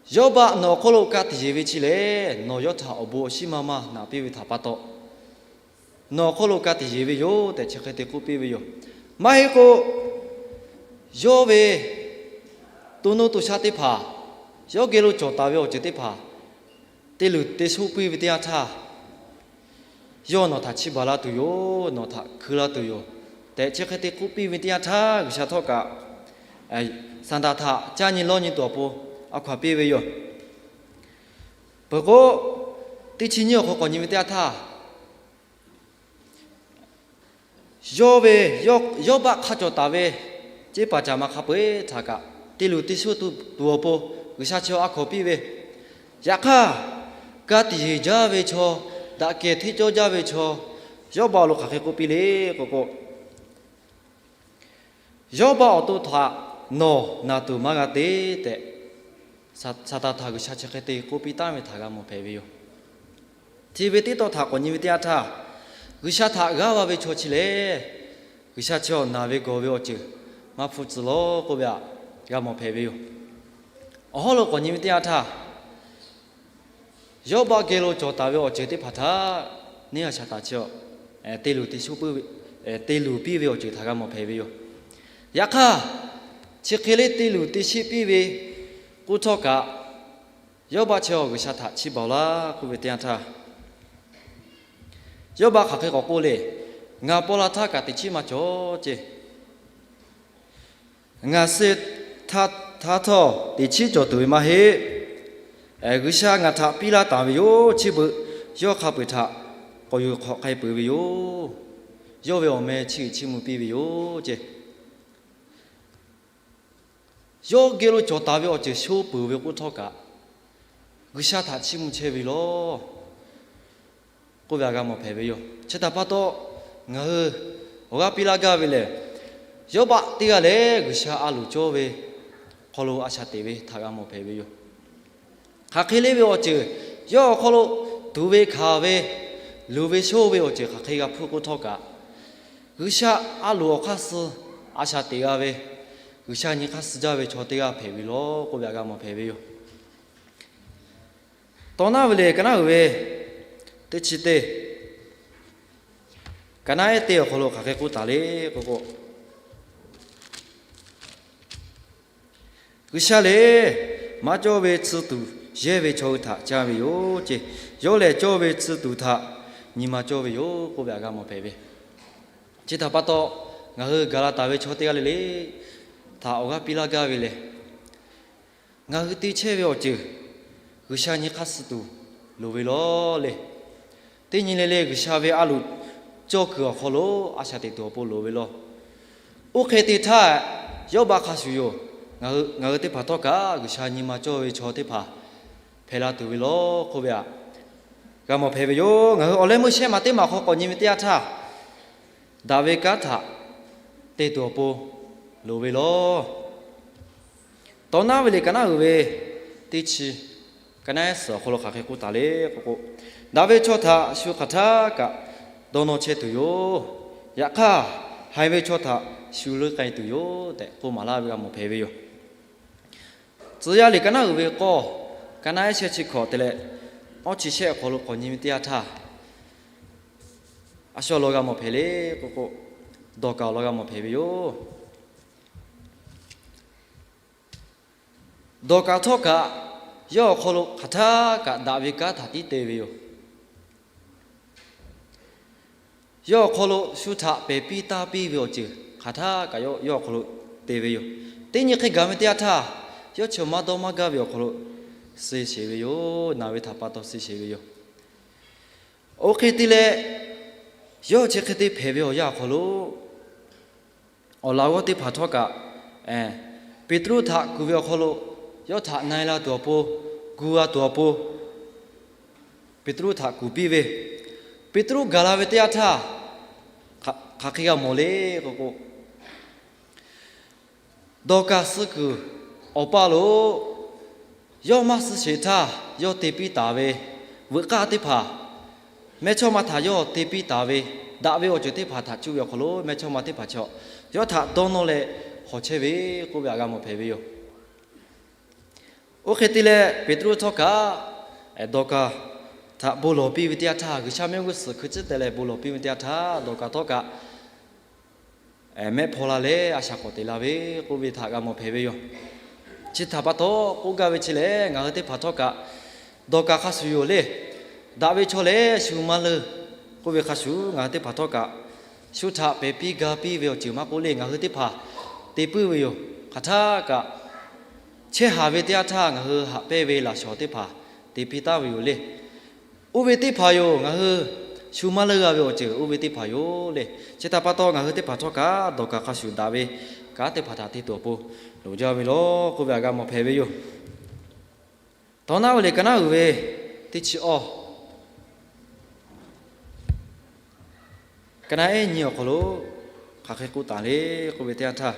Yawˇbaˆ nawˬ hk'oˆ lo ka tiꞈ yeˬ ve chi lehˬ, nawˬ yawˇ htaꞈ awˬ bon awˬ shinˉ maˇ maˇ naꞈ piˇ ve htaꞈ pa taw, nawˬ hk'oˆ lo ka tiꞈ yeˬ ve yoˬ tehꞈ chi hk'e te k'oˆ piˇ ve yoˬ. Maˇ heˆ k'o, yawˇ ve to nuˇ to shaˆ teˇ hpaˍ, yawˇ geh lo cawˬ taˍ ve awˬ ceuˬ teˇ hpaˍ te luˬ te shoˆ puiˇ ve teˇ yanˇ htaˇ, yawˇ nawˬ htaꞈ chiˇ baˬ laˇ tuˬ yoˬ, nawˬ htaꞈ hkui laˇ tuˬ yoˬ tehꞈ chi hk'e te k'oˆ piˇ ve teˇ yanˇ htaˇ, G'uiˬsha htawˇ kaꞈ Saˍtanˍ htaꞈ caˇ nyi lawˇ nyi tuˬ awˬ pon a hkaw anˬ piˇ ve yoˬ. Peuˬ k'o, teˇ chi nyiˇ awˬ hk'aw k'awꞈ nyi ve teˇ yanˇ htaˇ, yawˇ ve, Yawˇbaˆ hk'a cawˬ taˍ ve ceˇ paˍ caˍ ma hk'a peu-eˬ htaꞈ kaꞈ te luˬ te shoˆ tuˬ awˬ pon G'uiˬsha chi a hkaw anˬ piˇ ve. Yaꞈ hk'aˇ, ka tiꞈ yeˬ jaˇ ve chaw, daꞈ kehˬ hteˇ cawˇ jaˇ ve chaw, Yawˇbaˆ lo hk'aˬ hk'e k'oˆ piˇ le k'o k'o, Yawˇbaˆ awˬ to htaꞈ nawˬ naˬ tuˬ maˇ g'a te tehꞈ, Saˍtanˍ htaꞈ G'uiˬsha chi hk'e te k'oˆ piˇ taˉ ve htaꞈ g'a mawˬ hpehꞈ ve yoˬ. Chi ve teˇ tawn htaꞈ k'awꞈ nyi ve teˇ yanˇ htaˇ, G'uiˬsha htaꞈ g'aˇ va ve chaw chi lehˬ, G'uiˬsha chi awˬ naˬ ve gawˬ ve awˬ ceuˬ maˇ hpfuhˇ tcuh law k'oˆ ve htaꞈ g'a mawˬ hpehꞈ ve yoˬ. Awˬ hawˉ lo k'awꞈ nyi ve teˇ yanˇ htaˇ, Yawˇbaˆ geh lo cawˬ taˍ ve awˬ ceuˬ teˇ hpaˍ htaꞈ neˇ haiˬ shaˍ taˍ chi a, te luˬ te shoˆ puiˇ ve, te luˬ piˇ ve awˬ ceuˬ htaꞈ g'a mawˬ hpehꞈ ve yoˬ. Yaꞈ hk'aˇ, chi hk'e le te luˬ te sheˆ piˇ ve k'oˆ htawˇ kaꞈ, Yawˇbaˆ chi a G'uiˬsha htaꞈ chiˇ baˬ laˇ k'oˆ ve teˇ yanˇ htaˇ, Yawˇbaˆ hk'aˬ hk'e k'awꞈ k'oˆ le. Ngaˬ paw la htaˇ kaꞈ teꞈ chiˉ maˇ cawˬ ceˇ. Ngaˬ suh htaˇ htawˇ teꞈ chiˉ cawˬ tuˬ ve maˇ heˆ. G'uiˬsha ngaˬ htaꞈ piˇ laˇ taˍ ve yoˬ. Chi beuꞈ yawˇ hk'a peu-eˬ htaꞈ k'awꞈ yuˬ hk'awꞈ k'ai peuˬ ve yoˬ. Yawˇ ve awˬ meh chiˇ uiˍ chiˇ mvuh piˇ ve yoˬ ceˇ. Yawˇ geh lo cawˬ taˍ ve awˬ ceuˬ sho peuˬ ve k'oˆ htawˇ kaꞈ, G'uiˬsha htaꞈ chiˇ mvuh chehˇ ve yoˬ k'oˆ ve htaꞈ g'a mawˬ hpehꞈ ve yoˬ. Chi htaꞈ pa taw, ngaˬ hui awˬ g'aˇ piˇ laˇ gaˇ ve lehˬ, Yawˇbaˆ teˇ g'aˇ lehˬ G'uiˬsha a loˍ cawˇ ve hk'aw lo a shaꞈ teꞈ ve htaꞈ g'a mawˬ hpehꞈ ve yoˬ. Hk'aˬ hk'e le ve awˬ ceuˬ, yawˇ awˬ hk'aw lo tuˍ ve hkanˍ ve, luˬ ve shoˇ ve awˬ ceuˬ hk'aˬ hk'e g'a hpuˇ k'oˆ htawˇ kaꞈ, G'uiˬsha a loˍ awˬ hk'aˇ suh a shaꞈ teꞈ g'a ve, G'uiˬsha nyi hk'aˇ suh jaˇ ve chaw teˇ g'aˇ hpehꞈ ve yoˬ k'oˆ ve htaꞈ g'a mawˬ hpehꞈ ve yoˬ. Tawˇ naˉ ve lehˬ, ka naˉ uiˍ ve teˇ chi teˇ, ka naˉ ehˉ teˇ awˬ hk'aw lo hk'aˬ hk'e k'oˆ taˍ le k'o k'o, G'uiˬsha lehˬ maˇ cawˇ ve tsuhˇ tuˬ yehˇ ve chaw hui htaꞈ caˇ ve yoˬ ceˇ. Yawˇ lehˬ cawˇ ve tsuhˇ tuˬ htaꞈ nyi ma cawˇ ve yoˬ k'oˆ ve htaꞈ g'a mawˬ hpehꞈ ve. Chi htaꞈ pa taw, ngaˬ hui gaˬ la taˍ ve chaw teˇ g'aˇ le le htaꞈ awˬ g'aˇ piˇ laˇ gaˇ ve lehˬ, ngaˬ hui te chehˇ ve awˬ ceuˬ G'uiˬsha nyi hk'aˇ suh tuˬ loˍ ve yoˬ le. Teˇ nyi le le G'uiˬsha ve a loˍ cawˇ kuiˬ awˬ hk'aw lo a shaꞈ teꞈ tuˬ awˬ pon loˍ ve yoˬ. Oˇ hk'e te htaˇ, Yawˇbaˆ hk'a shuˍ yoˬ. Ngaˬ hui teˇ hpaˍ htawˇ kaꞈ G'uiˬsha nyi ma cawˇ ve chaw teˇ hpaˍ hpehꞈ la tuˬ ve yoˬ k'oˆ ve htaꞈ g'a mawˬ hpehꞈ ve yoˬ. Ngaˬ hui awˬ leh meuˇ shehˉ maˬ teˇ maˬ hk'aw k'awꞈ nyi ve teˇ yanˇ htaˇ, daꞈ ve kanˉ htaꞈ te tuˬ awˬ pon loˍ ve yoˬ. Tawˇ naˉ ve lehˬ, ka naˉ uiˍ ve teˇ chi, ka naˉ ehˉ suhˍ awˬ hk'aw lo hk'aˬ hk'e k'oˆ taˍ le k'o k'o, daꞈ ve chaw htaꞈ shu hk'aˬ htaˇ kaꞈ dawˇ nawˇ chehˇ tuˬ yoˬ. Yaꞈ hk'aˇ, haiˬ ve chaw htaꞈ shu leuˉ k'ai tuˬ yoˬ tehꞈ k'oˆ maˍ laˇ ve g'a mawˬ hpehꞈ ve yoˬ. Tcuh yaˇ liꞈ ka naˉ uiˍ ve k'awˇ, ka naˉ ehˉ shehˆ chi hkawꞈ te leh awˇ chi shehˆ awˬ hk'aw lo k'awꞈ nyi ve teˇ yanˇ htaˇ, a shu awˬ lawn g'a mawˬ hpehꞈ le k'o k'o, Dawˍkaˍ awˬ lawn g'a mawˬ hpehꞈ ve yoˬ. Dawˍkaˍ htawˇ kaꞈ, yawˇ awˬ hk'aw lo hk'aˬ htaˇ kaꞈ daꞈ ve kanˉ htaꞈ tiˉ te ve yoˬ. Yawˇ awˬ hk'aw lo shu htaꞈ pehˬ piˇ taˇ piˇ ve awˬ ceuˬ hk'aˬ htaˇ kaꞈ yawˇ awˬ hk'aw lo te ve yoˬ. Teˇ nyi hk'e gaˬ ve teˇ yanˇ htaˇ, yawˇ chi maˇ dawˇ maˇ gaˇ ve awˬ hk'aw lo suh sheˍ ve yoˬ. Naˬ ve htaꞈ pa taw suh sheˍ ve yoˬ. Oˇ hk'e te leh, yawˇ chi hk'e te hpehꞈ ve awˬ yanˇ awˬ hk'aw lo, awˬ laꞈ g'awˇ teˇ hpaˍ htawˇ kaꞈ, Peˍtruˆ htaꞈ kuˬ ve awˬ hk'aw lo, yawˇ htaꞈ na e la tuˬ awˬ pon, gu g'a tuˬ awˬ pon, Peˍtruˆ htaꞈ kuˬ piˇ ve. Peˍtruˆ gaˬ la ve teˇ yanˇ htaˇ, hk'aˬ hk'e g'a mawˬ le k'o k'o, Dawˍkaˍ suh kuiˬ awˬ paˇ lo Yawˇ maˇ suh sheˍ htaˇ, yawˇ te piˇ taˍ ve veuꞈ k'aˇ teˇ hpaˍ, mehˇchawˇma htaꞈ yawˇ te piˇ taˍ ve, daꞈ ve awˬ ceuˬ teˇ hpaˍ htaꞈ cuˇ ve awˬ hk'aw lo mehˇchawˇma teˇ hpaˍ chaw yawˇ htaꞈ dawˇ nawˇ leh hk'awꞈ chehˇ ve k'oˆ ve htaꞈ g'a mawˬ hpehꞈ ve yoˬ. Oˇ hk'e te leh, Peˍtruˆ htawˇ kaꞈ Dawˍkaˍ htaꞈ bon lawˬ piˇ ve teˇ yanˇ htaˇ, G'uiˬsha mehˆ g'uˇ suhˍ hkui tcuhˉ teh leh bon lawˬ piˇ ve teˇ yanˇ htaˇ, Dawˍkaˍ htawˇ kaꞈ mehˆ hpaw la leh a shaꞈ k'awꞈ teꞈ la ve k'oˆ ve htaꞈ g'a mawˬ hpehꞈ ve yoˬ. Chi htaꞈ pa taw, k'oˆ gaˇ ve chi lehˬ, ngaˬ hui teˇ hpaˍ htawˇ kaꞈ Dawˍkaˍ hk'a shuˍ yoˬ le. Daꞈ ve chaw lehˬ shu maˇ leunˇ k'oˆ ve hk'a shuˍ, ngaˬ hui teˇ hpaˍ htawˇ kaꞈ shu htaꞈ pehˬ piˇ ga piˇ ve awˬ ceuˬ maˇ k'oˆ le, ngaˬ hui teˇ hpaˍ te puiˉ ve yoˬ. Hk'aˬ htaˇ kaꞈ, chehˇ haˍ ve teˇ yanˇ htaˇ ngaˬ hui haꞈ pehnˇ ve laꞈ shawˍ teˇ hpaˍ te piˇ taˍ ve yoˬ le. Oˇ ve teˇ hpaˍ yoˬ, ngaˬ hui shu maˇ leunˇ g'a ve awˬ ceuˬ oˇ ve teˇ hpaˍ yoˬ le. Chi htaꞈ pa taw, ngaˬ hui teˇ hpaˍ htawˇ kaꞈ Dawˍkaˍ hk'a shuˍ daꞈ ve kanˉ teˇ hpaˍ htaꞈ te tuˬ awˬ pon loˍ jaˇ ve yoˬ k'oˆ ve htaꞈ g'a mawˬ hpehꞈ ve yoˬ. Tawˇ naˉ ve liꞈ ka naˉ uiˍ ve teˇ chi awˇ, ka naˉ ehˉ nyi awˬ hk'aw lo hk'aˬ hk'e k'oˆ taˍ le k'oˆ ve teˇ yanˇ htaˇ,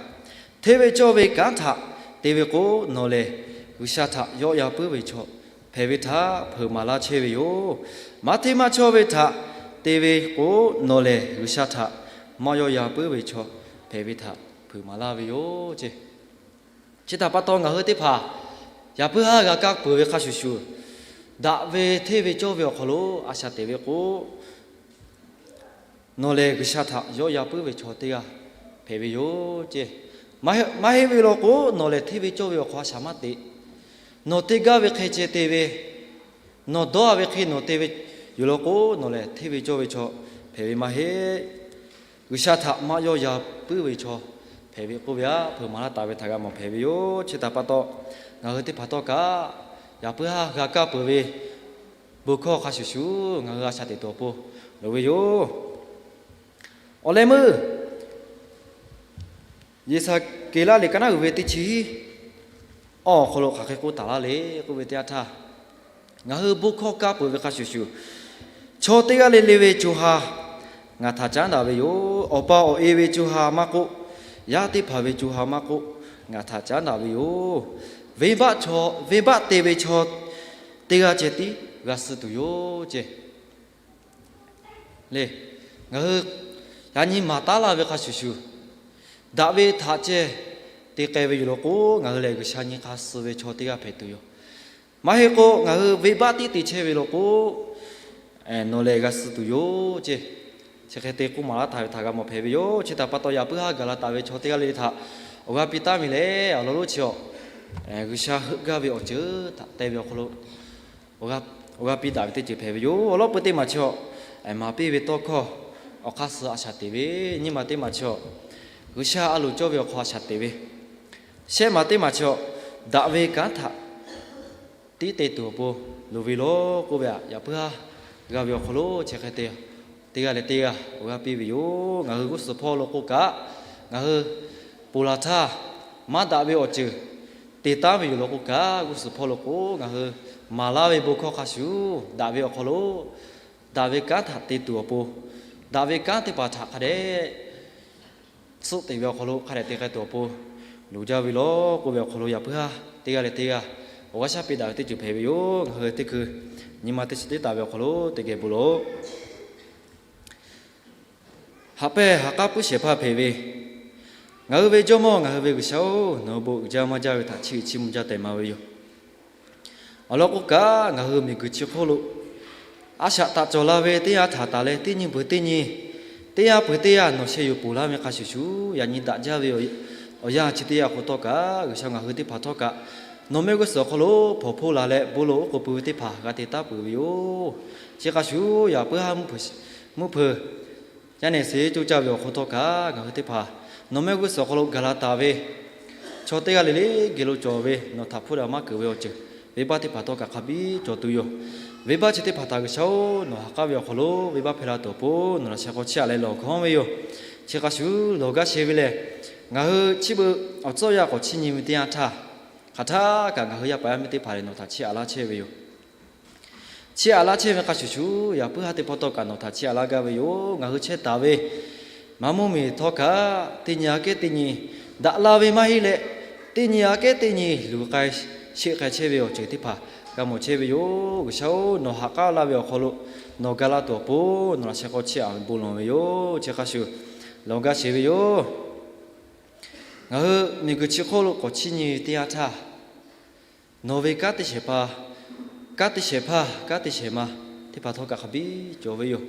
hteˇ ve cawˇ ve kanˉ htaꞈ te ve k'o, nawˬ lehˬ G'uiˬsha htaꞈ yawˆ yan puiˉ ve chaw hpehꞈ ve htaꞈ hpeuꞈ maˍ laˇ chehˇ ve yoˬ. Maˇ hteˇ maˇ cawˇ ve htaꞈ te ve k'o, nawˬ lehˬ G'uiˬsha htaꞈ maˇ yawˆ yan puiˉ ve chaw hpehꞈ ve htaꞈ hpeuꞈ maˍ laˇ ve yoˬ ce. Chi htaꞈ pa taw, ngaˬ hui teˇ hpaˍ yaꞈ puiˉ haˉ g'a kaˇ peuˬ ve hk'a shuˍ shuˍ, daꞈ ve hteˇ ve cawˇ ve awˬ hk'aw lo a shaꞈ teꞈ ve k'o, nawˬ lehˬ G'uiˬsha htaꞈ yawˆ yan puiˉ ve chaw teˇ g'aˇ hpehꞈ ve yoˬ ce. Maˇ heˆ ve law k'o, nawˬ lehˬ hteˇ ve cawˇ ve awˬ hk'aw a shaꞈ maˇ teꞈ. Nawˬ te gaˇ ve hk'e ceh te ve, nawˬ dawˇ a ve hk'e nawˬ te ve yoˬ law k'o, nawˬ lehˬ hteˇ ve cawˇ ve chaw hpehꞈ ve maˇ heˆ. G'uiˬsha htaꞈ maˇ yawˆ yan puiˉ ve chaw hpehꞈ ve k'oˆ ve aꞈ hpeuꞈ maˍ laˇ taˍ ve htaꞈ g'a mawˬ hpehꞈ ve yoˬ. Chi htaꞈ pa taw, ngaˬ hui teˇ hpaˍ htawˇ kaꞈ yaꞈ puiˉ haˉ g'a kaˇ peuˬ ve bon hkawˇ hk'a shuˍ shuˍ ngaˬ hui a shaꞈ teꞈ tuˬ awˬ pon loˍ ve yoˬ. Awˬ leh meuˇ Yeˍsaˍkeˍlaˆ liꞈ ka naˉ uiˍ ve teˇ chi hiˉ awˬ hk'aw lo hk'aˬ hk'e k'oˆ taˍ laˇ le k'oˆ ve teˇ yanˇ htaˇ, ngaˬ hui bon hkawˇ kaˇ peuˬ ve hk'a shuˍ shuˍ, chaw teˇ g'aˇ le le ve co ha ngaˬ htaꞈ caˉ daꞈ ve yoˬ. Awˬ pa awˬ e ve co ha maˇ k'oˆ, yaˇ teˇ hpaˍ ve co ha maˇ k'oˆ, ngaˬ htaꞈ caˉ daꞈ ve yoˬ. Venˇbaˆ chaw, venˇbaˆ te ve chaw teˇ g'aˇ ceh tiˉ g'a suh tuˬ yoˬ ce. Le, ngaˬ hui yaꞈ nyi maˍ taˉ laˇ ve hk'a shuˍ shuˍ, daꞈ ve htaꞈ ceh te k'ai ve yoˬ law k'o, ngaˬ hui lehˬ G'uiˬsha nyi hk'a suh ve chaw teˇ g'aˇ hpehꞈ tuˬ yoˬ. Maˇ heˆ k'o, ngaˬ hui venˇbaˆ tiˉ te chehˇ ve law k'o, nawˬ lehˬ g'a suh tuˬ yoˬ ce. Chi hk'e te k'oˆ maˍ laˇ taˍ ve htaꞈ g'a mawˬ hpehꞈ ve yoˬ. Chi htaꞈ pa taw, yaꞈ puiˉ haˉ gaˬ la taˍ ve chaw teˇ g'aˇ le le htaꞈ awˬ g'aˇ piˇ taˉ ve lehˬ, awˬ lawn lonˉ chi awˬ G'uiˬsha heuˆ gaˇ ve awˬ ceuˬ htaꞈ te ve awˬ hk'aw lo awˬ g'aˇ piˇ daꞈ ve teˇ ceuˬ hpehꞈ ve yoˬ. Awˬ lawn peu teˇ maˬ chi awˬ maˍ piˇ ve tawˇ hkawˇ awˬ hk'aˇ suh a shaꞈ teꞈ ve, nyiˇ maˬ teˇ maˬ chi awˬ G'uiˬsha a loˍ cawˇ ve awˬ hk'aw a shaꞈ teꞈ ve, shehˆ maˬ teˇ maˬ chi awˬ daꞈ ve kanˉ htaꞈ tiˉ te tuˬ awˬ pon loˍ ve yoˬ k'oˆ ve aꞈ, yaꞈ puiˉ haˉ g'a ve awˬ hk'aw lo chi hk'e te teˇ g'aˇ leh teˇ g'aˇ awˬ g'aˇ piˇ ve yoˬ. Ngaˬ hui g'uˇ suhˍ hpawˇ lo k'o kaꞈ, ngaˬ hui ponˬ laˬ htaˇ maˇ daꞈ ve awˬ ceuˬ te taˉ ve yoˬ law k'o kaꞈ, g'uˇ suhˍ hpawˇ lo k'o ngaˬ hui maˍ laˇ ve bon hkawˇ hk'a shuˍ daꞈ ve awˬ hk'aw lo daꞈ ve kanˉ htaꞈ te tuˬ awˬ pon, daꞈ ve kanˉ teˇ hpaˍ htaꞈ hk'a dehꞈ tsuhˆ teꞈ ve awˬ hk'aw lo hk'a dehꞈ te k'ai tuˬ awˬ pon loˍ jaˇ ve yoˬ k'oˆ ve awˬ hk'aw lo, yaꞈ puiˉ haˉ teˇ g'aˇ leh teˇ g'aˇ awˬ g'aˇ shaˉ piˇ daꞈ ve teˇ ceuˬ hpehꞈ ve yoˬ. Ngaˬ hui teˇ hkui nyi ma teˇ chi teˇ taˍ ve awˬ hk'aw lo teˇ geh bon lawˬ. Haꞈ pehˇ haꞈ k'aˉ puiˉ shehˍ hpaˇ hpehꞈ ve ngaˬ hui ve Jawˇmawˇ, ngaˬ hui ve G'uiˬsha-oˬ, nawˬ hui bon uiˍ jaˇ maˇ jaˇ ve htaꞈ chiˇ uiˍ chiˇ mvuh jaˇ tehꞈ maˍ ve yoˬ. Awˬ lawn k'o kaꞈ, ngaˬ hui miˬguiˬ chi hk'oˆ lo a shaꞈ taꞈ cawˬ la ve teˇ yanˇ htaꞈ taˍ leh, teˇ nyi peuˬ teˇ nyi, teˇ yanˇ peuˬ teˇ yanˇ nawˬ sheh yuˬ ponˬ laˇ ve hk'a shuˍ shuˍ, yaꞈ nyi daꞈ jaˇ ve awˬ yanˇ chi teˇ yanˇ hk'oˆ htawˇ kaꞈ, G'uiˬsha ngaˬ hui teˇ hpaˍ htawˇ kaꞈ nawˬ mehˆ g'uˇ suhˍ awˬ hk'aw lo hpawnˬ hpoˇ laˬ leh bon lawˬ oˉ k'oˍ pui ve teˇ hpaˍ g'a te taˉ peuˬ ve yoˬ. Chi hk'a shuˍ, yaꞈ puiˉ haˉ mvuhˇ hpeuꞈ yaˇ nehˬ se coˇ caˇ ve awˬ hk'oˆ htawˇ kaꞈ, ngaˬ hui teˇ hpaˍ nawˬ mehˆ g'uˇ suhˍ awˬ hk'aw lo gaˬ la taˍ ve chaw teˇ g'aˇ le le geh lo cawˬ ve nawˬ htaꞈ hpfuhˇ daꞈ maˇ keunˍ ve awˬ ceuˬ, venˇbaˆ teˇ hpaˍ htawˇ kaꞈ hk'a biˇ cawˬ tuˬ yoˬ. Venˇbaˆ chi teˇ hpaˍ htaꞈ G'uiˬsha-oˬ, nawˬ ha k'aˉ ve awˬ hk'aw lo venˇbaˆ hpehˇ la tuˬ awˬ pon nawˬ laꞈ sheh k'aw chiˇ aꞈ leh lawˬ hkanˉ ve yoˬ. Chi hk'a shuˍ, lawˬ gaˇ shehˍ ve lehˬ, ngaˬ hui chi beuꞈ awˬ tcuhˉ awˬ yanˇ k'awꞈ chiˇ nyi ve teˇ yanˇ htaˇ, hk'aˬ htaˇ kaꞈ ngaˬ hui yaˇ paˍ yaˇ miˇ teˇ hpaˍ lehˬ nawˬ htaꞈ chiˇ aꞈ laˇ chehˇ ve yoˬ. Chiˇ aꞈ laˇ chehˇ ve hk'a shuˍ shuˍ, yaꞈ puiˉ haˉ teˇ pawˆ htawˇ kaꞈ nawˬ htaꞈ chiˇ aꞈ laˇ gaˇ ve yoˬ. Ngaˬ hui chehˇ taˍ ve maˇ mvuhˇ miˬ htawˇ kaꞈ, teˇ nyi aꞈ kehˉ teˇ nyi daꞈ la ve maˇ heˆ leh, teˇ nyi aꞈ kehˉ teˇ nyi luˬ k'ai sheˆ k'ai chehˇ ve awˬ ceuˬ teˇ hpaˍ g'a mawˬ chehˇ ve yoˬ. G'uiˬsha-oˬ, nawˬ ha k'aˉ laˇ ve awˬ hk'aw lo nawˬ ga laˇ tuˬ awˬ pon nawˬ laꞈ sheh hk'aw chiˇ aꞈ ve bon lawˬ ve yoˬ. Chi hk'a shuˍ, lawˬ gaˇ sheˍ ve yoˬ. Ngaˬ hui miˬguiˬ chi hk'oˆ lo k'awꞈ chiˇ nyi ve teˇ yanˇ htaˇ, nawˬ ve kanˉ te shehˍ hpaˇ, kanˉ te shehˍ hpaˇ, kanˉ te shehˍ ma teˇ hpaˍ htawˇ kaꞈ hk'a biˇ cawˬ ve yoˬ.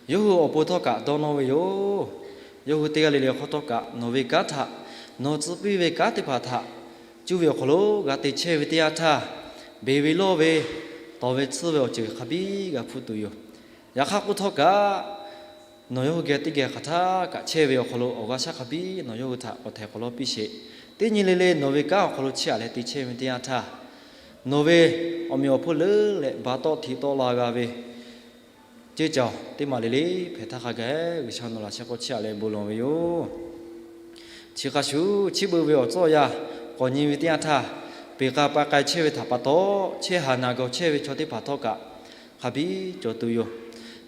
Yawˇ hui awˬ pon htawˇ kaꞈ dawˇ nawˇ ve yoˬ. Yawˇ hui teˇ g'aˇ le le awˬ hk'aw htawˇ kaꞈ nawˬ ve kanˉ htaꞈ, nawˬ tcuh piˇ ve kanˉ teˇ hpaˍ htaꞈ cuˇ ve awˬ hk'aw lo g'a te chehˇ ve teˇ yanˇ htaˇ, beˬ ve lawˇ ve, tawˍ ve tsuhˇ ve awˬ ceuˬ hk'a biˇ g'a hpuˇ tuˬ yoˬ. Yaꞈ hk'aˇ k'oˆ htawˇ kaꞈ, nawˬ yawˇ hui geh teˇ geh hk'aˬ htaˇ kaꞈ chehˇ ve awˬ hk'aw lo awˬ g'aˇ shaˉ hk'a biˇ nawˬ yawˇ hui htaꞈ k'awꞈ htehˍ k'awꞈ lawˇ piˇ sheˍ. Teˇ nyi le le nawˬ ve kanˉ awˬ hk'aw lo chiˇ aꞈ leh te chehˇ ve teˇ yanˇ htaˇ, nawˬ ve awˬ meꞈ awˬ hponˇ leuˉ leh ba tawˆ htiꞈ tawˆ la g'a ve ceˇ caˬ teˇ maˬ le le hpehꞈ htaˇ hk'a gaˬ, G'uiˬsha nawˬ laꞈ sheh hk'aw chiˇ aꞈ leh bon lawˬ ve yoˬ. Chi hk'a shuˍ, chiˇ beuꞈ ve awˬ tcuhˉ awˬ yanˇ k'awꞈ nyi ve teˇ yanˇ htaˇ, peˬ k'a pa k'ai chehˇ ve htaꞈ pa taw, chehˇ haˍ naˍ gawˬ chehˇ ve chaw teˇ hpaˍ htawˇ kaꞈ hk'a biˇ cawˬ tuˬ yoˬ.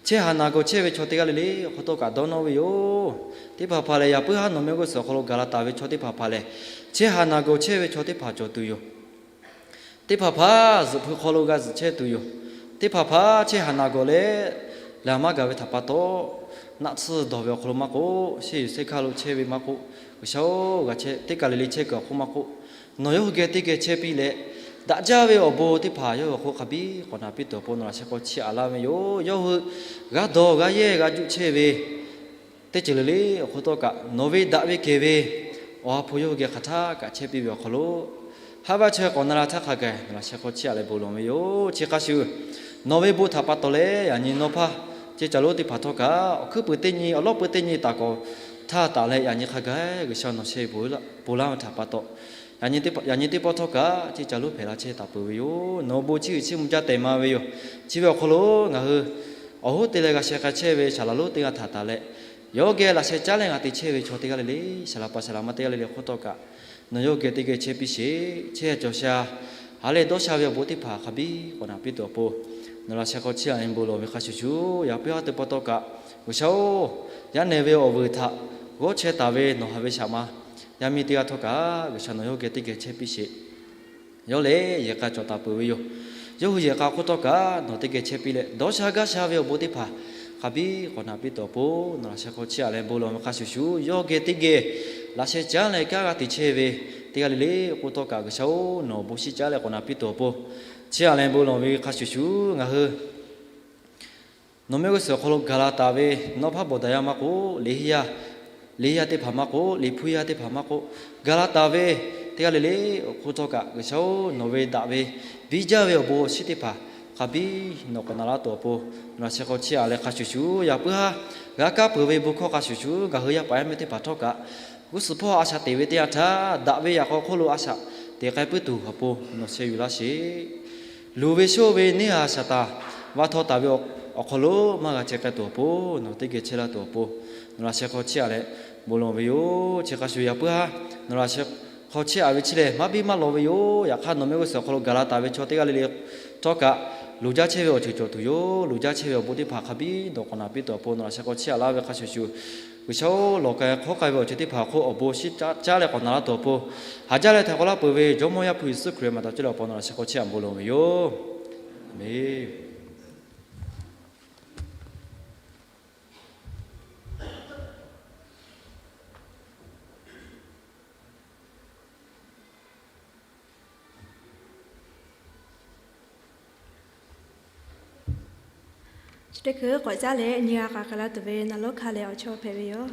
Chehˇ haˍ naˍ gawˬ chehˇ ve chaw teˇ g'aˇ le le awˬ hk'aw htawˇ kaꞈ dawˇ nawˇ ve yoˬ. Teˇ hpaˍ hpaˍ lehˬ, yaꞈ puiˉ haˉ nawˬ mehˆ g'uˇ suhˍ awˬ hk'aw lo gaˬ la taˍ ve chaw teˇ hpaˍ hpaˍ lehˬ, chehˇ haˍ naˍ gawˬ chehˇ ve chaw teˇ hpaˍ cawˬ tuˬ yoˬ. Teˇ hpaˍ hpaˍ zuhꞈ hpu hk'aw lo g'a zuhꞈ chehˇ tuˬ yoˬ. Teˇ hpaˍ hpaˍ chehˇ haˍ naˍ gawˬ leh laˬ maˇ gaˬ ve htaꞈ pa taw, naˆ tsuhˇ dawˬ ve awˬ hk'aw lo maˇ k'oˆ, shehˇ yuˬ shehˇ hkaˇ lo chehˇ ve maˇ k'oˆ, G'uiˬsha-oˬ, g'a chehˇ teˇ kaˬ le le chehˇ kuiˬ awˬ hk'oˆ maˇ k'oˆ, nawˬ yawˇ hui geh teˇ geh chehˇ piˇ leh, daꞈ jaˇ ve awˬ bon teˇ hpaˍ yawˇ hui awˬ hk'oˆ hk'a biˇ k'awꞈ naꞈ piˇ tuˬ awˬ pon nawˬ laꞈ sheh hk'aw chiˇ aꞈ laˇ ve yoˬ. Yawˇ hui g'a dawˬ g'a yehˇ g'a juˆ chehˇ ve teˇ ceuˬ le le awˬ hk'oˆ htawˇ kaꞈ, nawˬ ve daꞈ ve kehˬ ve Awˬ ha hpu yawˇ hui geh hk'aˬ htaˇ kaꞈ chehˇ piˇ ve awˬ hk'aw lo, haˉ vaˇ chaweh k'awꞈ na la htaˇ hk'a gaˬ nawˬ laꞈ sheh hk'aw chiˇ aꞈ leh bon lawˬ ve yoˬ. Chi hk'a shuˍ, nawˬ ve bon htaꞈ pa taw leh yaꞈ nyi nawˇ hpaˇ ceˇ caˬ lonˉ teˇ hpaˍ htawˇ kaꞈ awˬ hkuiˉ puiˍ teˇ nyi awˬ lawˉ puiˉ teˇ nyi taˍ kawꞈ htaˇ taˍ leh yaꞈ nyi hk'a gaˬ G'uiˬsha nawˬ sheh bon laˇ ve htaꞈ pa taw, yaꞈ nyi teˇ pawˆ htawˇ kaꞈ ceˇ caˬ lonˉ hpehꞈ la chehˇ taˍ peuˬ ve yoˬ. Nawˬ bon chiˇ uiˍ chiˇ mvuh caˇ tehˬ ma ve yoˬ. Chi ve awˬ hk'aw lo ngaˬ hui awˬ hoˉ te leh g'a sheh k'ai chehˇ ve saˍ laꞈ lonˉ teˇ g'aˇ htaꞈ taˍ leh, yawˇ geh laꞈ sheh caˉ leh g'a te chehˇ ve chaw teˇ g'aˇ le le, saˍ laꞈ pa saˍ laꞈ ma teˇ g'aˇ le le hk'oˆ htawˇ kaꞈ, nawˬ yawˇ geh teˇ geh chehˇ piˇ sheˍ. Chehˇ cawˬ sha, ha lehˬ dawˇ sha ve awˬ bon teˇ hpaˍ hk'a biˇ k'awꞈ naꞈ piˇ tuˬ awˬ pon, nawˬ laꞈ sheh hk'aw chiˇ aꞈ leh bon lawˬ ve hk'a shuˍ shuˍ, yaꞈ puiˉ haˉ teˇ pawˆ htawˇ kaꞈ G'uiˬsha-oˬ, yaˇ nehˬ ve awˬ vuiˬ htaꞈ g'awˇ chehˇ taˍ ve nawˬ haꞈ ve shaꞈ ma yaˇ miˇ teˇ g'aˇ htawˇ kaꞈ G'uiˬsha nawˬ yawˇ geh teˇ geh chehˇ piˇ sheˍ. Yawˇ lehˬ yehˬ k'a cawˬ taˍ peuˬ ve yoˬ. Yawˇ hui yehˬ k'a hk'oˆ htawˇ kaꞈ nawˬ teˇ geh chehˇ piˇ leh, dawˇ sha gaˇ sha ve awˬ bon teˇ hpaˍ hk'a biˇ k'awꞈ naꞈ piˇ tuˬ awˬ pon nawˬ laꞈ sheh hk'aw chiˇ aꞈ leh bon lawˬ ve hk'a shuˍ shuˍ, yawˇ geh teˇ geh laꞈ sheh caˉ leh kanˉ g'a te chehˇ ve teˇ g'aˇ le le k'oˆ htawˇ kaꞈ G'uiˬsha-oˬ, nawˬ awˬ bon shiˍ caˉ leh k'awꞈ naꞈ piˇ tuˬ awˬ pon, chiˇ aꞈ leh bon lawˬ ve hk'a shuˍ shuˍ, ngaˬ hui nawˬ mehˆ g'uˇ suhˍ awˬ hk'aw lo gaˬ la taˍ ve nawˇ hpaˇ bawˬ daꞈ yaˇ maˇ k'oˆ, liꞈ hpu yaˇ teˇ hpaˍ maˇ k'oˆ, gaˬ la taˍ ve teˇ g'aˇ le le awˬ hk'oˆ htawˇ kaꞈ G'uiˬsha-oˬ, nawˬ ve daꞈ ve biˇ jaˇ ve awˬ bon awˬ shinˉ teˇ hpaˍ hk'a biˇ nawˬ k'awꞈ naꞈ laˇ tuˬ awˬ pon, nawˬ laꞈ sheh hk'aw chiˇ aꞈ leh hk'a shuˍ shuˍ, yaꞈ puiˉ haˉ g'a kaˇ peuˬ ve bon hkawˇ hk'a shuˍ shuˍ, ngaˬ hui yaˇ paˍ yaˇ miˇ teˇ hpaˍ htawˇ kaꞈ g'uˇ suhˍ hpawˇ a shaꞈ teꞈ ve teˇ yanˇ htaˇ, daꞈ ve yaꞈ k'aw hk'oˆ lo a shaꞈ teꞈ k'ai puiˉ tuˬ awˬ pon nawˬ sheh yuˬ laˇ sheˍ. Luˬ ve shoˆ ve neˇ haiˬ Saˍtanˍ va htaw taˍ ve awˬ hk'aw lo maˇ g'a chehˇ k'ai tuˬ awˬ pon, nawˬ teˇ geh chehˇ laˇ tuˬ awˬ pon, nawˬ laꞈ sheh hk'aw chiˇ aꞈ leh bon lawˬ ve yoˬ. Chi hk'a shuˍ, yaꞈ puiˉ haˉ nawˬ laꞈ sheh hk'aw chiˇ aꞈ ve chi lehˬ maˇ biˇ maˇ lawˬ ve yoˬ. Yaꞈ hk'aˇ nawˬ mehˆ g'uˇ suhˍ awˬ hk'aw lo gaˬ la taˍ ve chaw teˇ g'aˇ le le htawˇ kaꞈ, luˬ jaˇ chehˇ ve awˬ ceuˬ cawˬ tuˬ yoˬ. Luˬ jaˇ chehˇ ve awˬ bon teˇ hpaˍ hk'a biˇ nawˬ k'awꞈ naꞈ piˇ tuˬ awˬ pon nawˬ laꞈ sheh hk'aw chiˇ aꞈ laˇ ve hk'a shuˍ shuˍ, G'uiˬsha-oˬ, lawˬ k'ai hk'awˉ k'ai ve awˬ ceuˬ teˇ hpaˍ awˬ hk'oˆ awˬ bon shiˍ caˉ leh k'awꞈ naꞈ laˇ tuˬ awˬ pon, haˍ jaˇ leh htaiˍ hk'awꞈ laˇ peuˬ ve Jawˇmawˇ Yaˇ hpu Yeˍsuˆ Hkriꞈ maˍ taˍ cawˇ leh awˬ pon nawˬ laꞈ sheh hk'aw chiˇ aꞈ bon lawˬ ve yoˬ. Aˍmenˍ. Chi teˇ hkui k'awꞈ caˉ leh nyi g'a k'aꞈ k'ai la tuˬ ve naˍ lonˉ hk'a lehˬ awˬ chawˇ hpehꞈ ve yoˬ.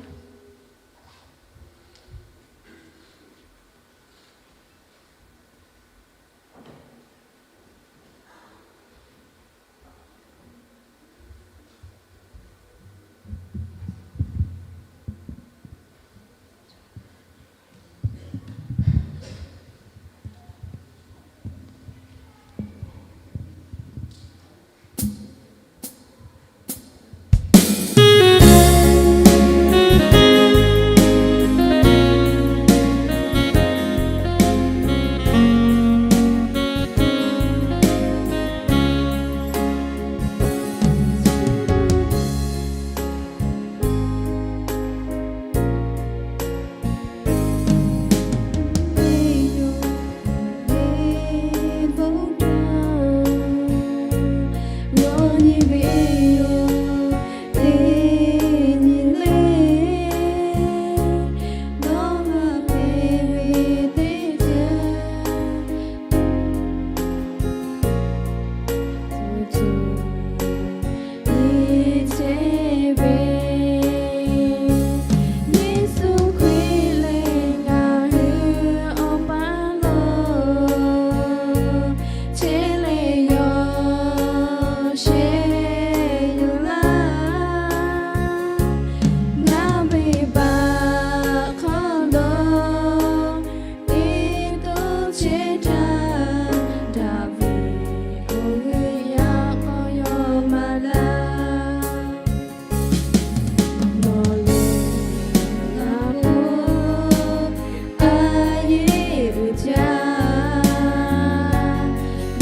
uiˍ jaˇ.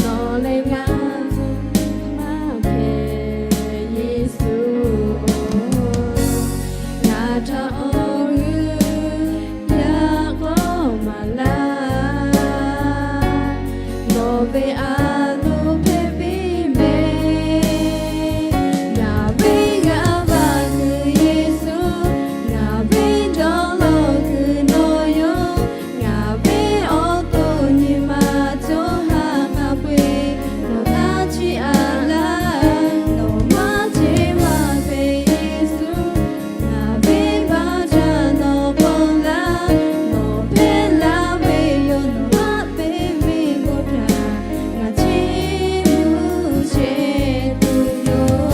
Nawˬ lehˬ ngaˬ htaꞈ maˇ hpehꞈ, Yeˍsuˆ-oˬ, ngaˬ htaꞈ awˬ g'euˆ yaꞈ k'aw maˍ laˇ. Nawˬ ve a loˍ hpehꞈ piˇ mehˍ. Ngaˬ ve g'a vaꞈ kuiˬ Yeˍsuˆ, ngaˬ ve dawˇ law kuiˬ nawˬ yoˬ. Ngaˬ ve awˬ to nyi ma co ha hk'a peu-eˬ, nawˬ htaꞈ chiˇ aꞈ laˇ. Nawˬ maˇ chehˇ maˇ hpehꞈ Yeˍsuˆ, ngaˬ ve baˆ htaꞈ nawˬ k'awꞈ laˇ. Nawˬ hpehꞈ la ve yoˬ, nawˬ haꞈ pehnˇ ve bon htaꞈ ngaˬ chiˇ mvuh chehˇ tuˬ yoˬ.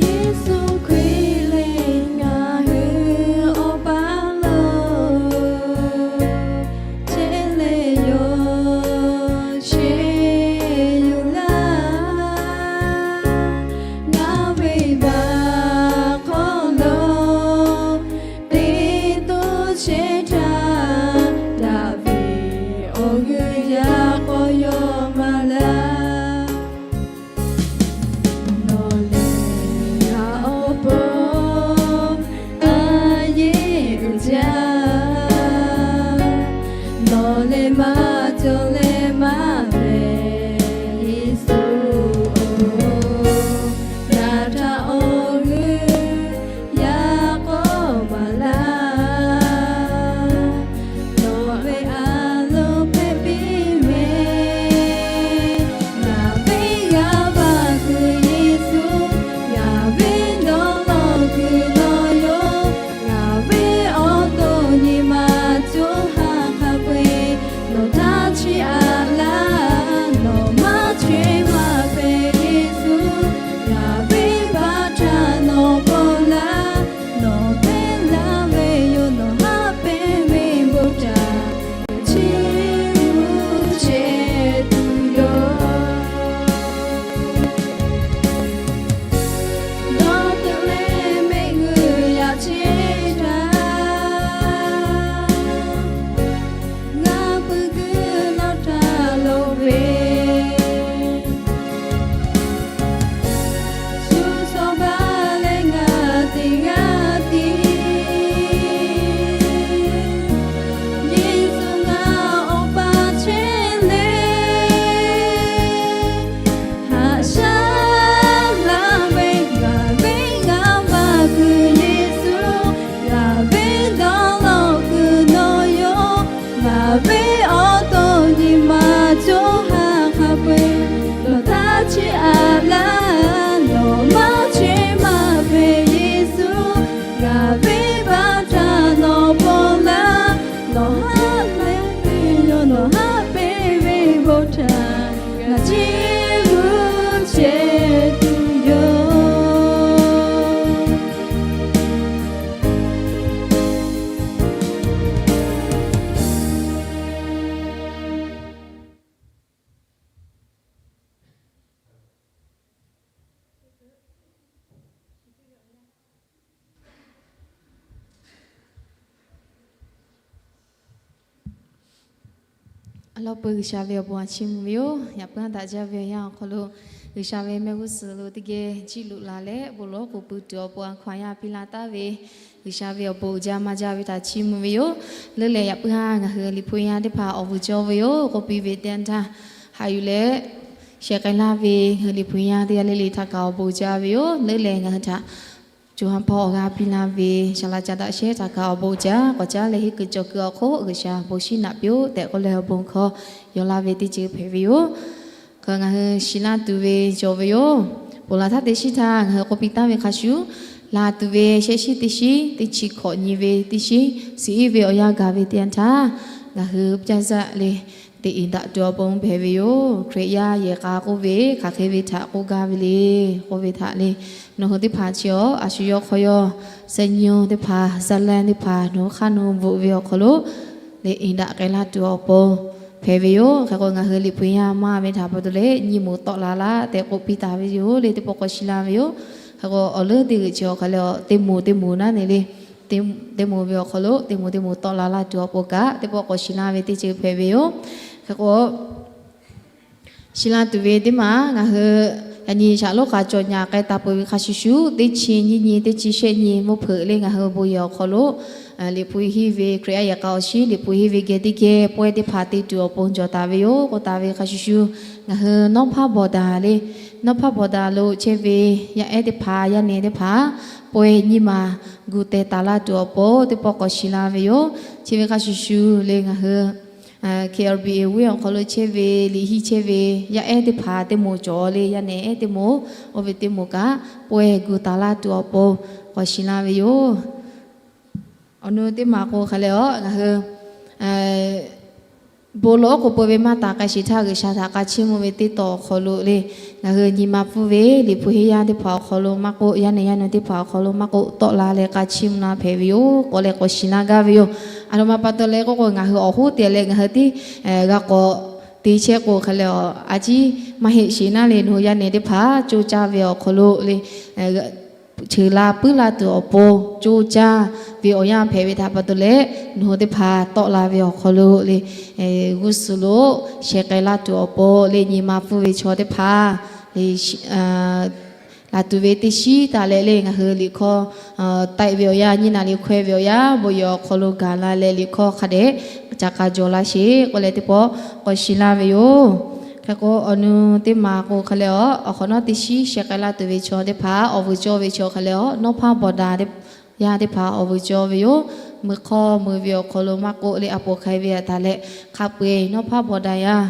Yeˍsuˆ Hkriꞈ lehˬ ngaˬ hui Awˬ pa loˬ, chehˇ leh yawˇ chehˇ yuˬ laˇ. Ngaˬ ve baˬ hk'aw lo teˇ toˇ chehˇ htaˇ, Daˍviˆ awˬ g'euˆ yaꞈ k'aw yawˇ maˍ laˇ. Nawˬ lehˬ ngaˬ awˬ pon a yeˇ uiˍ jaˇ. Nawˬ lehˬ maˇ cawˬ leh maˇ hpehꞈ, Yeˍsuˆ-oˬ, ngaˬ htaꞈ awˬ g'euˆ yaꞈ k'aw maˍ laˇ. Nawˬ ve a loˍ hpehꞈ piˇ mehˍ. Ngaˬ ve g'a vaꞈ kuiˬ Yeˍsuˆ, ngaˬ ve dawˇ law kuiˬ nawˬ yoˬ. Ngaˬ ve awˬ to nyi ma co ha hk'a peu-eˬ, nawˬ htaꞈ chiˇ aꞈ laˇ. Nawˬ maˇ chehˇ maˇ hpehꞈ Yeˍsuˆ, ngaˬ ve baˆ htaꞈ nawˬ k'awꞈ laˇ. Nawˬ hpehꞈ la ve yoˬ, nawˬ haꞈ pehnˇ ve bon htaꞈ ngaˬ chiˇ mvuh chehˇ tuˬ yoˬ. Dawˇ teuꞈ leh mehˆ g'uˇ yaꞈ chehˇ htaˇ, g'a pui kuiˬ nawˬ htaꞈ loˍ ve, shu shawˍ baˆ leh ngaˬ teˇ g'aˇ tiˉ. Yeˍsuˆ ngaˬ Awˬ pa chehˇ leh, haꞈ shaˉ laˇ ve ngaˬ ve g'a vaꞈ kuiˬ Yeˍsuˆ, ngaˬ ve dawˇ law kuiˬ nawˬ yoˬ. Ngaˬ ve awˬ to nyi ma co ha hk'a peu-eˬ, nawˬ htaꞈ chiˇ aꞈ laˇ. Nawˬ maˇ chehˇ maˇ hpehꞈ Yeˍsuˆ, ngaˬ ve baˆ htaꞈ nawˬ k'awꞈ laˇ. Nawˬ haꞈ pehnˇ ve yoˬ, nawˬ haꞈ pehnˇ ve bon htaꞈ ngaˬ chiˇ mvuh chehˇ tuˬ yoˬ. Awˬ lawn peuˬ G'uiˬsha ve awˬ bon a chiˇ mvuh ve yoˬ. Yaꞈ puiˉ a daꞈ jaˇ ve awˬ yanˇ awˬ hk'aw lo, G'uiˬsha ve mehˆ g'uˇ suhˍ lo teˇ geh jiˇ loꞈ la leh bon lawˉ k'oˍ pui tuˬ awˬ pon a hkaw anˇ yaˇ piˇ la taˍ ve G'uiˬsha ve awˬ bon uiˍ jaˇ maˇ jaˇ ve htaꞈ chiˇ mvuh ve yoˬ. Leuˉ leh yaꞈ puiˉ a ngaˬ hui liꞈ hpu yaˇ teˇ hpaˍ awˬ bon cawˇ ve yoˬ. K'oˆ piˇ ve teˇ yanˇ htaˇ, haꞈ yuˬ leh sheh k'ai laˇ ve ngaˬ hui liꞈ hpu yaˇ teˇ g'aˇ le le htaꞈ kaꞈ awˬ bon uiˍ jaˇ ve yoˬ. Leuˉ leh ngaˬ hui htaꞈ co ha hpawˇ awˬ g'aˇ piˇ laˇ ve saˍ laꞈ ca daꞈ shehˉ htaꞈ kaꞈ awˬ bon uiˍ jaˇ. K'awꞈ caˉ leh henˇ kuiˬ cawˬ kuiˬ awˬ hk'oˆ G'uiˬsha bon shiˉ naꞈ piˇ-oˆ tehꞈ k'oˆ leh awˬ bon hkawˇ yaw laˇ ve teˇ ceuˬ hpehꞈ ve yoˬ. Ngaˬ hui shiˍ laˇ tuˬ ve cawˬ ve yoˬ. Ponˬ laˬ htaˇ teˇ shiˉ htaˇ ngaˬ hui k'oˆ piˇ taˍ ve hk'a shuˍ, laˬ tuˬ ve shehˆ shiˉ teˇ shiˉ teˇ chi hkawꞈ nyi ve teˇ shiˉ suhˍ iˉ ve awˬ yanˇ gaˬ ve teˇ yanˇ htaˇ, ngaˬ hui caˇ zaˆ leh te iˍ daꞈ tuˬ awˬ pon hpehꞈ ve yoˬ. Hkriꞈ yaˇ yehˬ k'a k'oˆ ve hk'aˬ hk'e ve htaꞈ k'oˆ gaˇ ve le k'oˆ ve htaꞈ le, nawˬ hui teˇ hpaˍ chi awˬ a shu yawˇ hk'aw yawˇ แซนยူ teˇ hpaˍ, แซนแลน teˇ hpaˍ nawˬ hui hk'aˇ nu bvuhꞈ ve awˬ hk'aw lo le iˍ daꞈ k'ai laˇ tuˬ awˬ pon hpehꞈ ve yoˬ. Hk'e k'o ngaˬ hui Liꞈ hpu yaˇ maˇ ve htaꞈ pa taw leh nyi moˍ tawˆ la laˇ tehꞈ k'oˆ piˇ taˍ ve yoˬ le, teˇ pawˆ k'awꞈ shiˍ laˇ ve yoˬ. Hk'e k'o awˬ leuˉ teˇ g'euꞈ chi awˬ hk'aˬ lehˬ, teˇ moˍ teˇ moˍ naˉ ne le, teˇ moˍ ve awˬ hk'aw lo teˇ moˍ teˇ moˍ tawˆ la laˇ tuˬ awˬ pon kaꞈ teˇ pawˆ k'awꞈ shiˍ laˇ ve teˇ ceuˬ hpehꞈ ve yoˬ. Hk'e k'o shiˍ laˇ tuˬ ve teˇ maˬ ngaˬ hui yaꞈ nyi shaˍ lonˉ k'a cawˬ nyaꞈ k'ai taˍ peuˬ ve hk'a shuˍ shuˍ, teˇ chi nyiˇ nyi, teˇ chi shehˆ nyi mvuhˇ hpeuꞈ le ngaˬ hui bon yehˬ awˬ hk'aw lo Liꞈ hpu henˇ ve Hkriꞈ yaˇ yehˬ k'a awˬ shiˍ Liꞈ hpu henˇ ve geh teˇ geh pawehˇ teˇ hpaˍ te tuˬ awˬ pon cawˬ taˍ ve yoˬ. K'oˆ taˍ ve hk'a shuˍ shuˍ, ngaˬ hui Nawˉ hpaˇ bawˬ daꞈ le, Nawˉ hpaˇ bawˬ daꞈ lo chehˇ ve yaˇ ehˉ teˇ hpaˍ yaˇ nehˬ teˇ hpaˍ pawehˇ nyiˇ maˬ gu teh taˍ laˇ tuˬ awˬ pon teˇ pawˆ k'awꞈ shiˍ laˇ ve yoˬ. Chi ve hk'a shuˍ shuˍ le ngaˬ hui KLBA venˇ awˬ hk'aw lo chehˇ ve, liꞈ henˇ chehˇ ve yaˇ ehˉ teˇ hpaˍ teˇ moˍ cawˬ le, yaˇ nehˬ ehˉ teˇ moˍ, oˇ ve teˇ moˍ kaꞈ pawehˇ gu taˍ laˇ tuˬ awˬ pon k'awꞈ shiˍ laˇ ve yoˬ. Awˬ nu teˇ maˬ k'o hk'aˬ lehˬ, ngaˬ hui bon lawˬ oˉ k'oˍ pui ve maˇ taˍ k'ai sheˍ htaˇ, G'uiˬsha htaꞈ k'a chiˇ mvuh ve teˇ taw awˬ hk'aw lo le, ngaˬ hui nyi ma pfuhˇ ve Liꞈ hpu henˇ yaˇ teˇ hpaˍ awˬ hk'aw lo maˇ k'oˆ, yaˇ nehˬ yaˇ nu teˇ hpaˍ awˬ hk'aw lo maˇ k'oˆ, tawˆ la leh k'a chiˇ mvuh la hpehꞈ ve yoˬ. K'awꞈ leh k'awꞈ shiˍ laˇ gaˇ ve yoˬ. A htoꞈ ma pa taw leh k'oˆ k'o, ngaˬ hui awˬ hoˉ te leh ngaˬ hui tiˉ g'a k'awꞈ te chehˇ k'o hk'aˬ lehˬ, a ciˉ maˇ heˆ sheˍ naˉ le, nawˬ hui yaˇ nehˬ teˇ hpaˍ coˇ caˇ ve awˬ hk'aw lo le, cheuˬ la puiˉ la tuˬ awˬ pon coˇ caˇ ve awˬ yanˇ hpehꞈ ve htaꞈ pa taw leh, nawˬ hui teˇ hpaˍ tawˆ la ve awˬ hk'aw lo le, g'uˇ suhˍ lo sheh k'ai laˇ tuˬ awˬ pon le, nyi ma pfuhˇ ve chaw teˇ hpaˍ le, laˬ tuˬ ve teˇ shiˉ taˍ leh le, ngaˬ hui liꞈ hkawˇ taiˆ ve awˬ yanˇ, nyiˇ naˍ riˍ hkawehˇ ve awˬ yanˇ, bon yehˬ awˬ hk'aw lo gaˬ la leh liꞈ hkawˇ hk'a dehꞈ ca k'a jaw laˇ sheˍ k'oˆ leh teˇ pawˆ k'awꞈ shiˍ laˇ ve yoˬ. Hk'e k'o awˬ nu teˇ maˬ k'o hk'aˬ lehˬ, awˬ hk'awꞈ nawˉ teˇ shiˉ sheh k'ai laˇ tuˬ ve chaw teˇ hpaˍ awˬ vuiˬ cawˇ ve chaw hk'aˬ lehˬ, Nawˉ hpaˇ bawˬ daꞈ yaˇ teˇ hpaˍ awˬ vuiˬ cawˇ ve yoˬ. Mui hk'awˇ mui ve awˬ hk'aw lo maˇ k'oˆ le, a poˍ hk'ai ve htaꞈ taˍ leh hk'a peu-eˬ Nawˉ hpaˇ bawˬ daꞈ yaˇ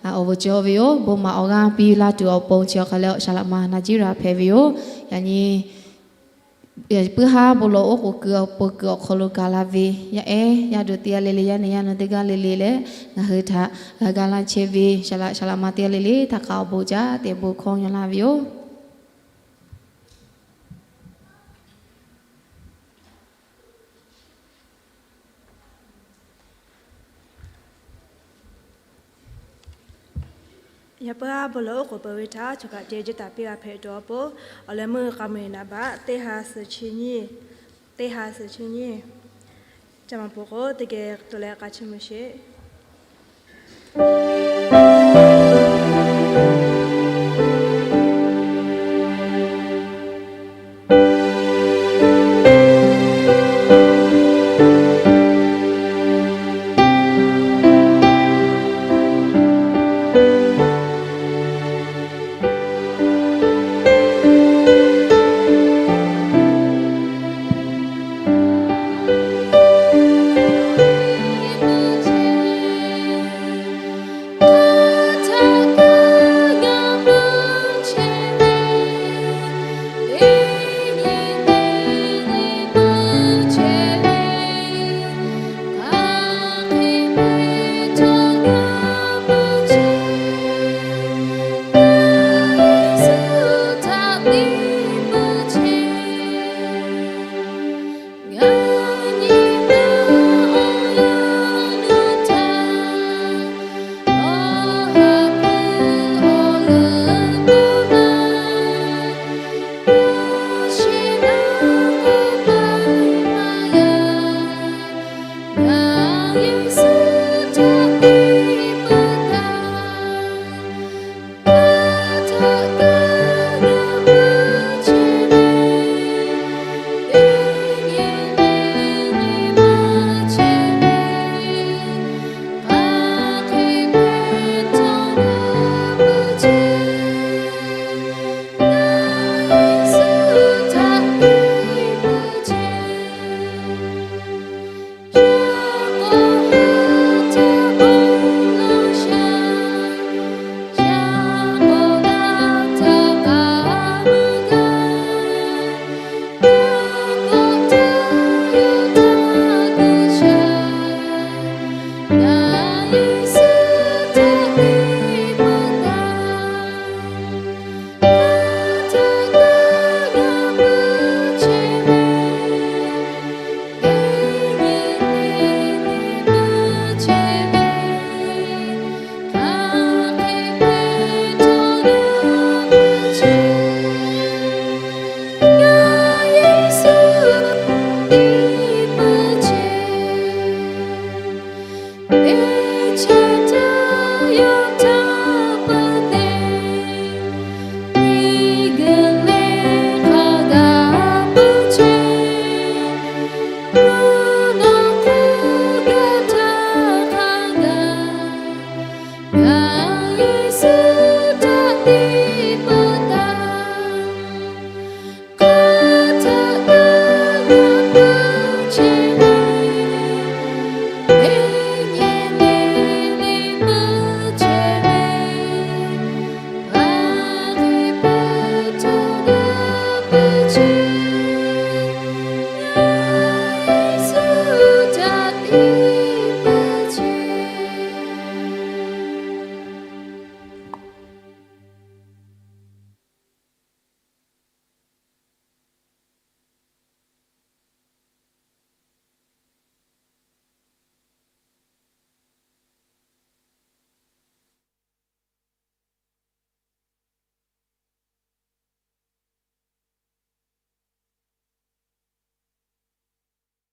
awˬ vuiˬ cawˇ ve yoˬ. Bon maˍ awˬ g'aˇ piˇ laˇ tuˬ awˬ pon chi awˬ hk'aˬ lehˬ, saˍ laꞈ ma naˍ jiˉ raˍ hpehꞈ ve yoˬ. Yaꞈ nyi puiˉ haˉ bon lawˬ oˉ k'oˍ kuiˬ awˬ pon kuiˬ awˬ hk'aw lo gaˬ la ve yaˇ ehˉ yaˇ duˬ teˇ g'aˇ le le, yaˇ nehˬ yaˇ nu teˇ g'aˇ le le leh, ngaˬ hui htaꞈ g'a ga laˇ chehˇ ve saˍ laꞈ, saˍ laꞈ ma teˇ g'aˇ le le htaꞈ kaꞈ awˬ bon jaˇ tehꞈ bon hkawˇ nyi laˇ ve yoˬ. Yaꞈ puiˉ haˉ bon lawˬ oˉ k'oˍ peuˬ ve htaꞈ chaw kaꞈ ceh jehˇ taˍ piˇ g'a hpehꞈ tuˬ awˬ pon, awˬ leh meuˇ k'a meuˬ naˍ baꞈ teˇ ha suhˍ chi nyiˇ, teˇ ha suhˍ chi nyiˇ, ca maˍ poˍ k'o teˇ geh to leh k'a chiˇ mvuh sheˍ.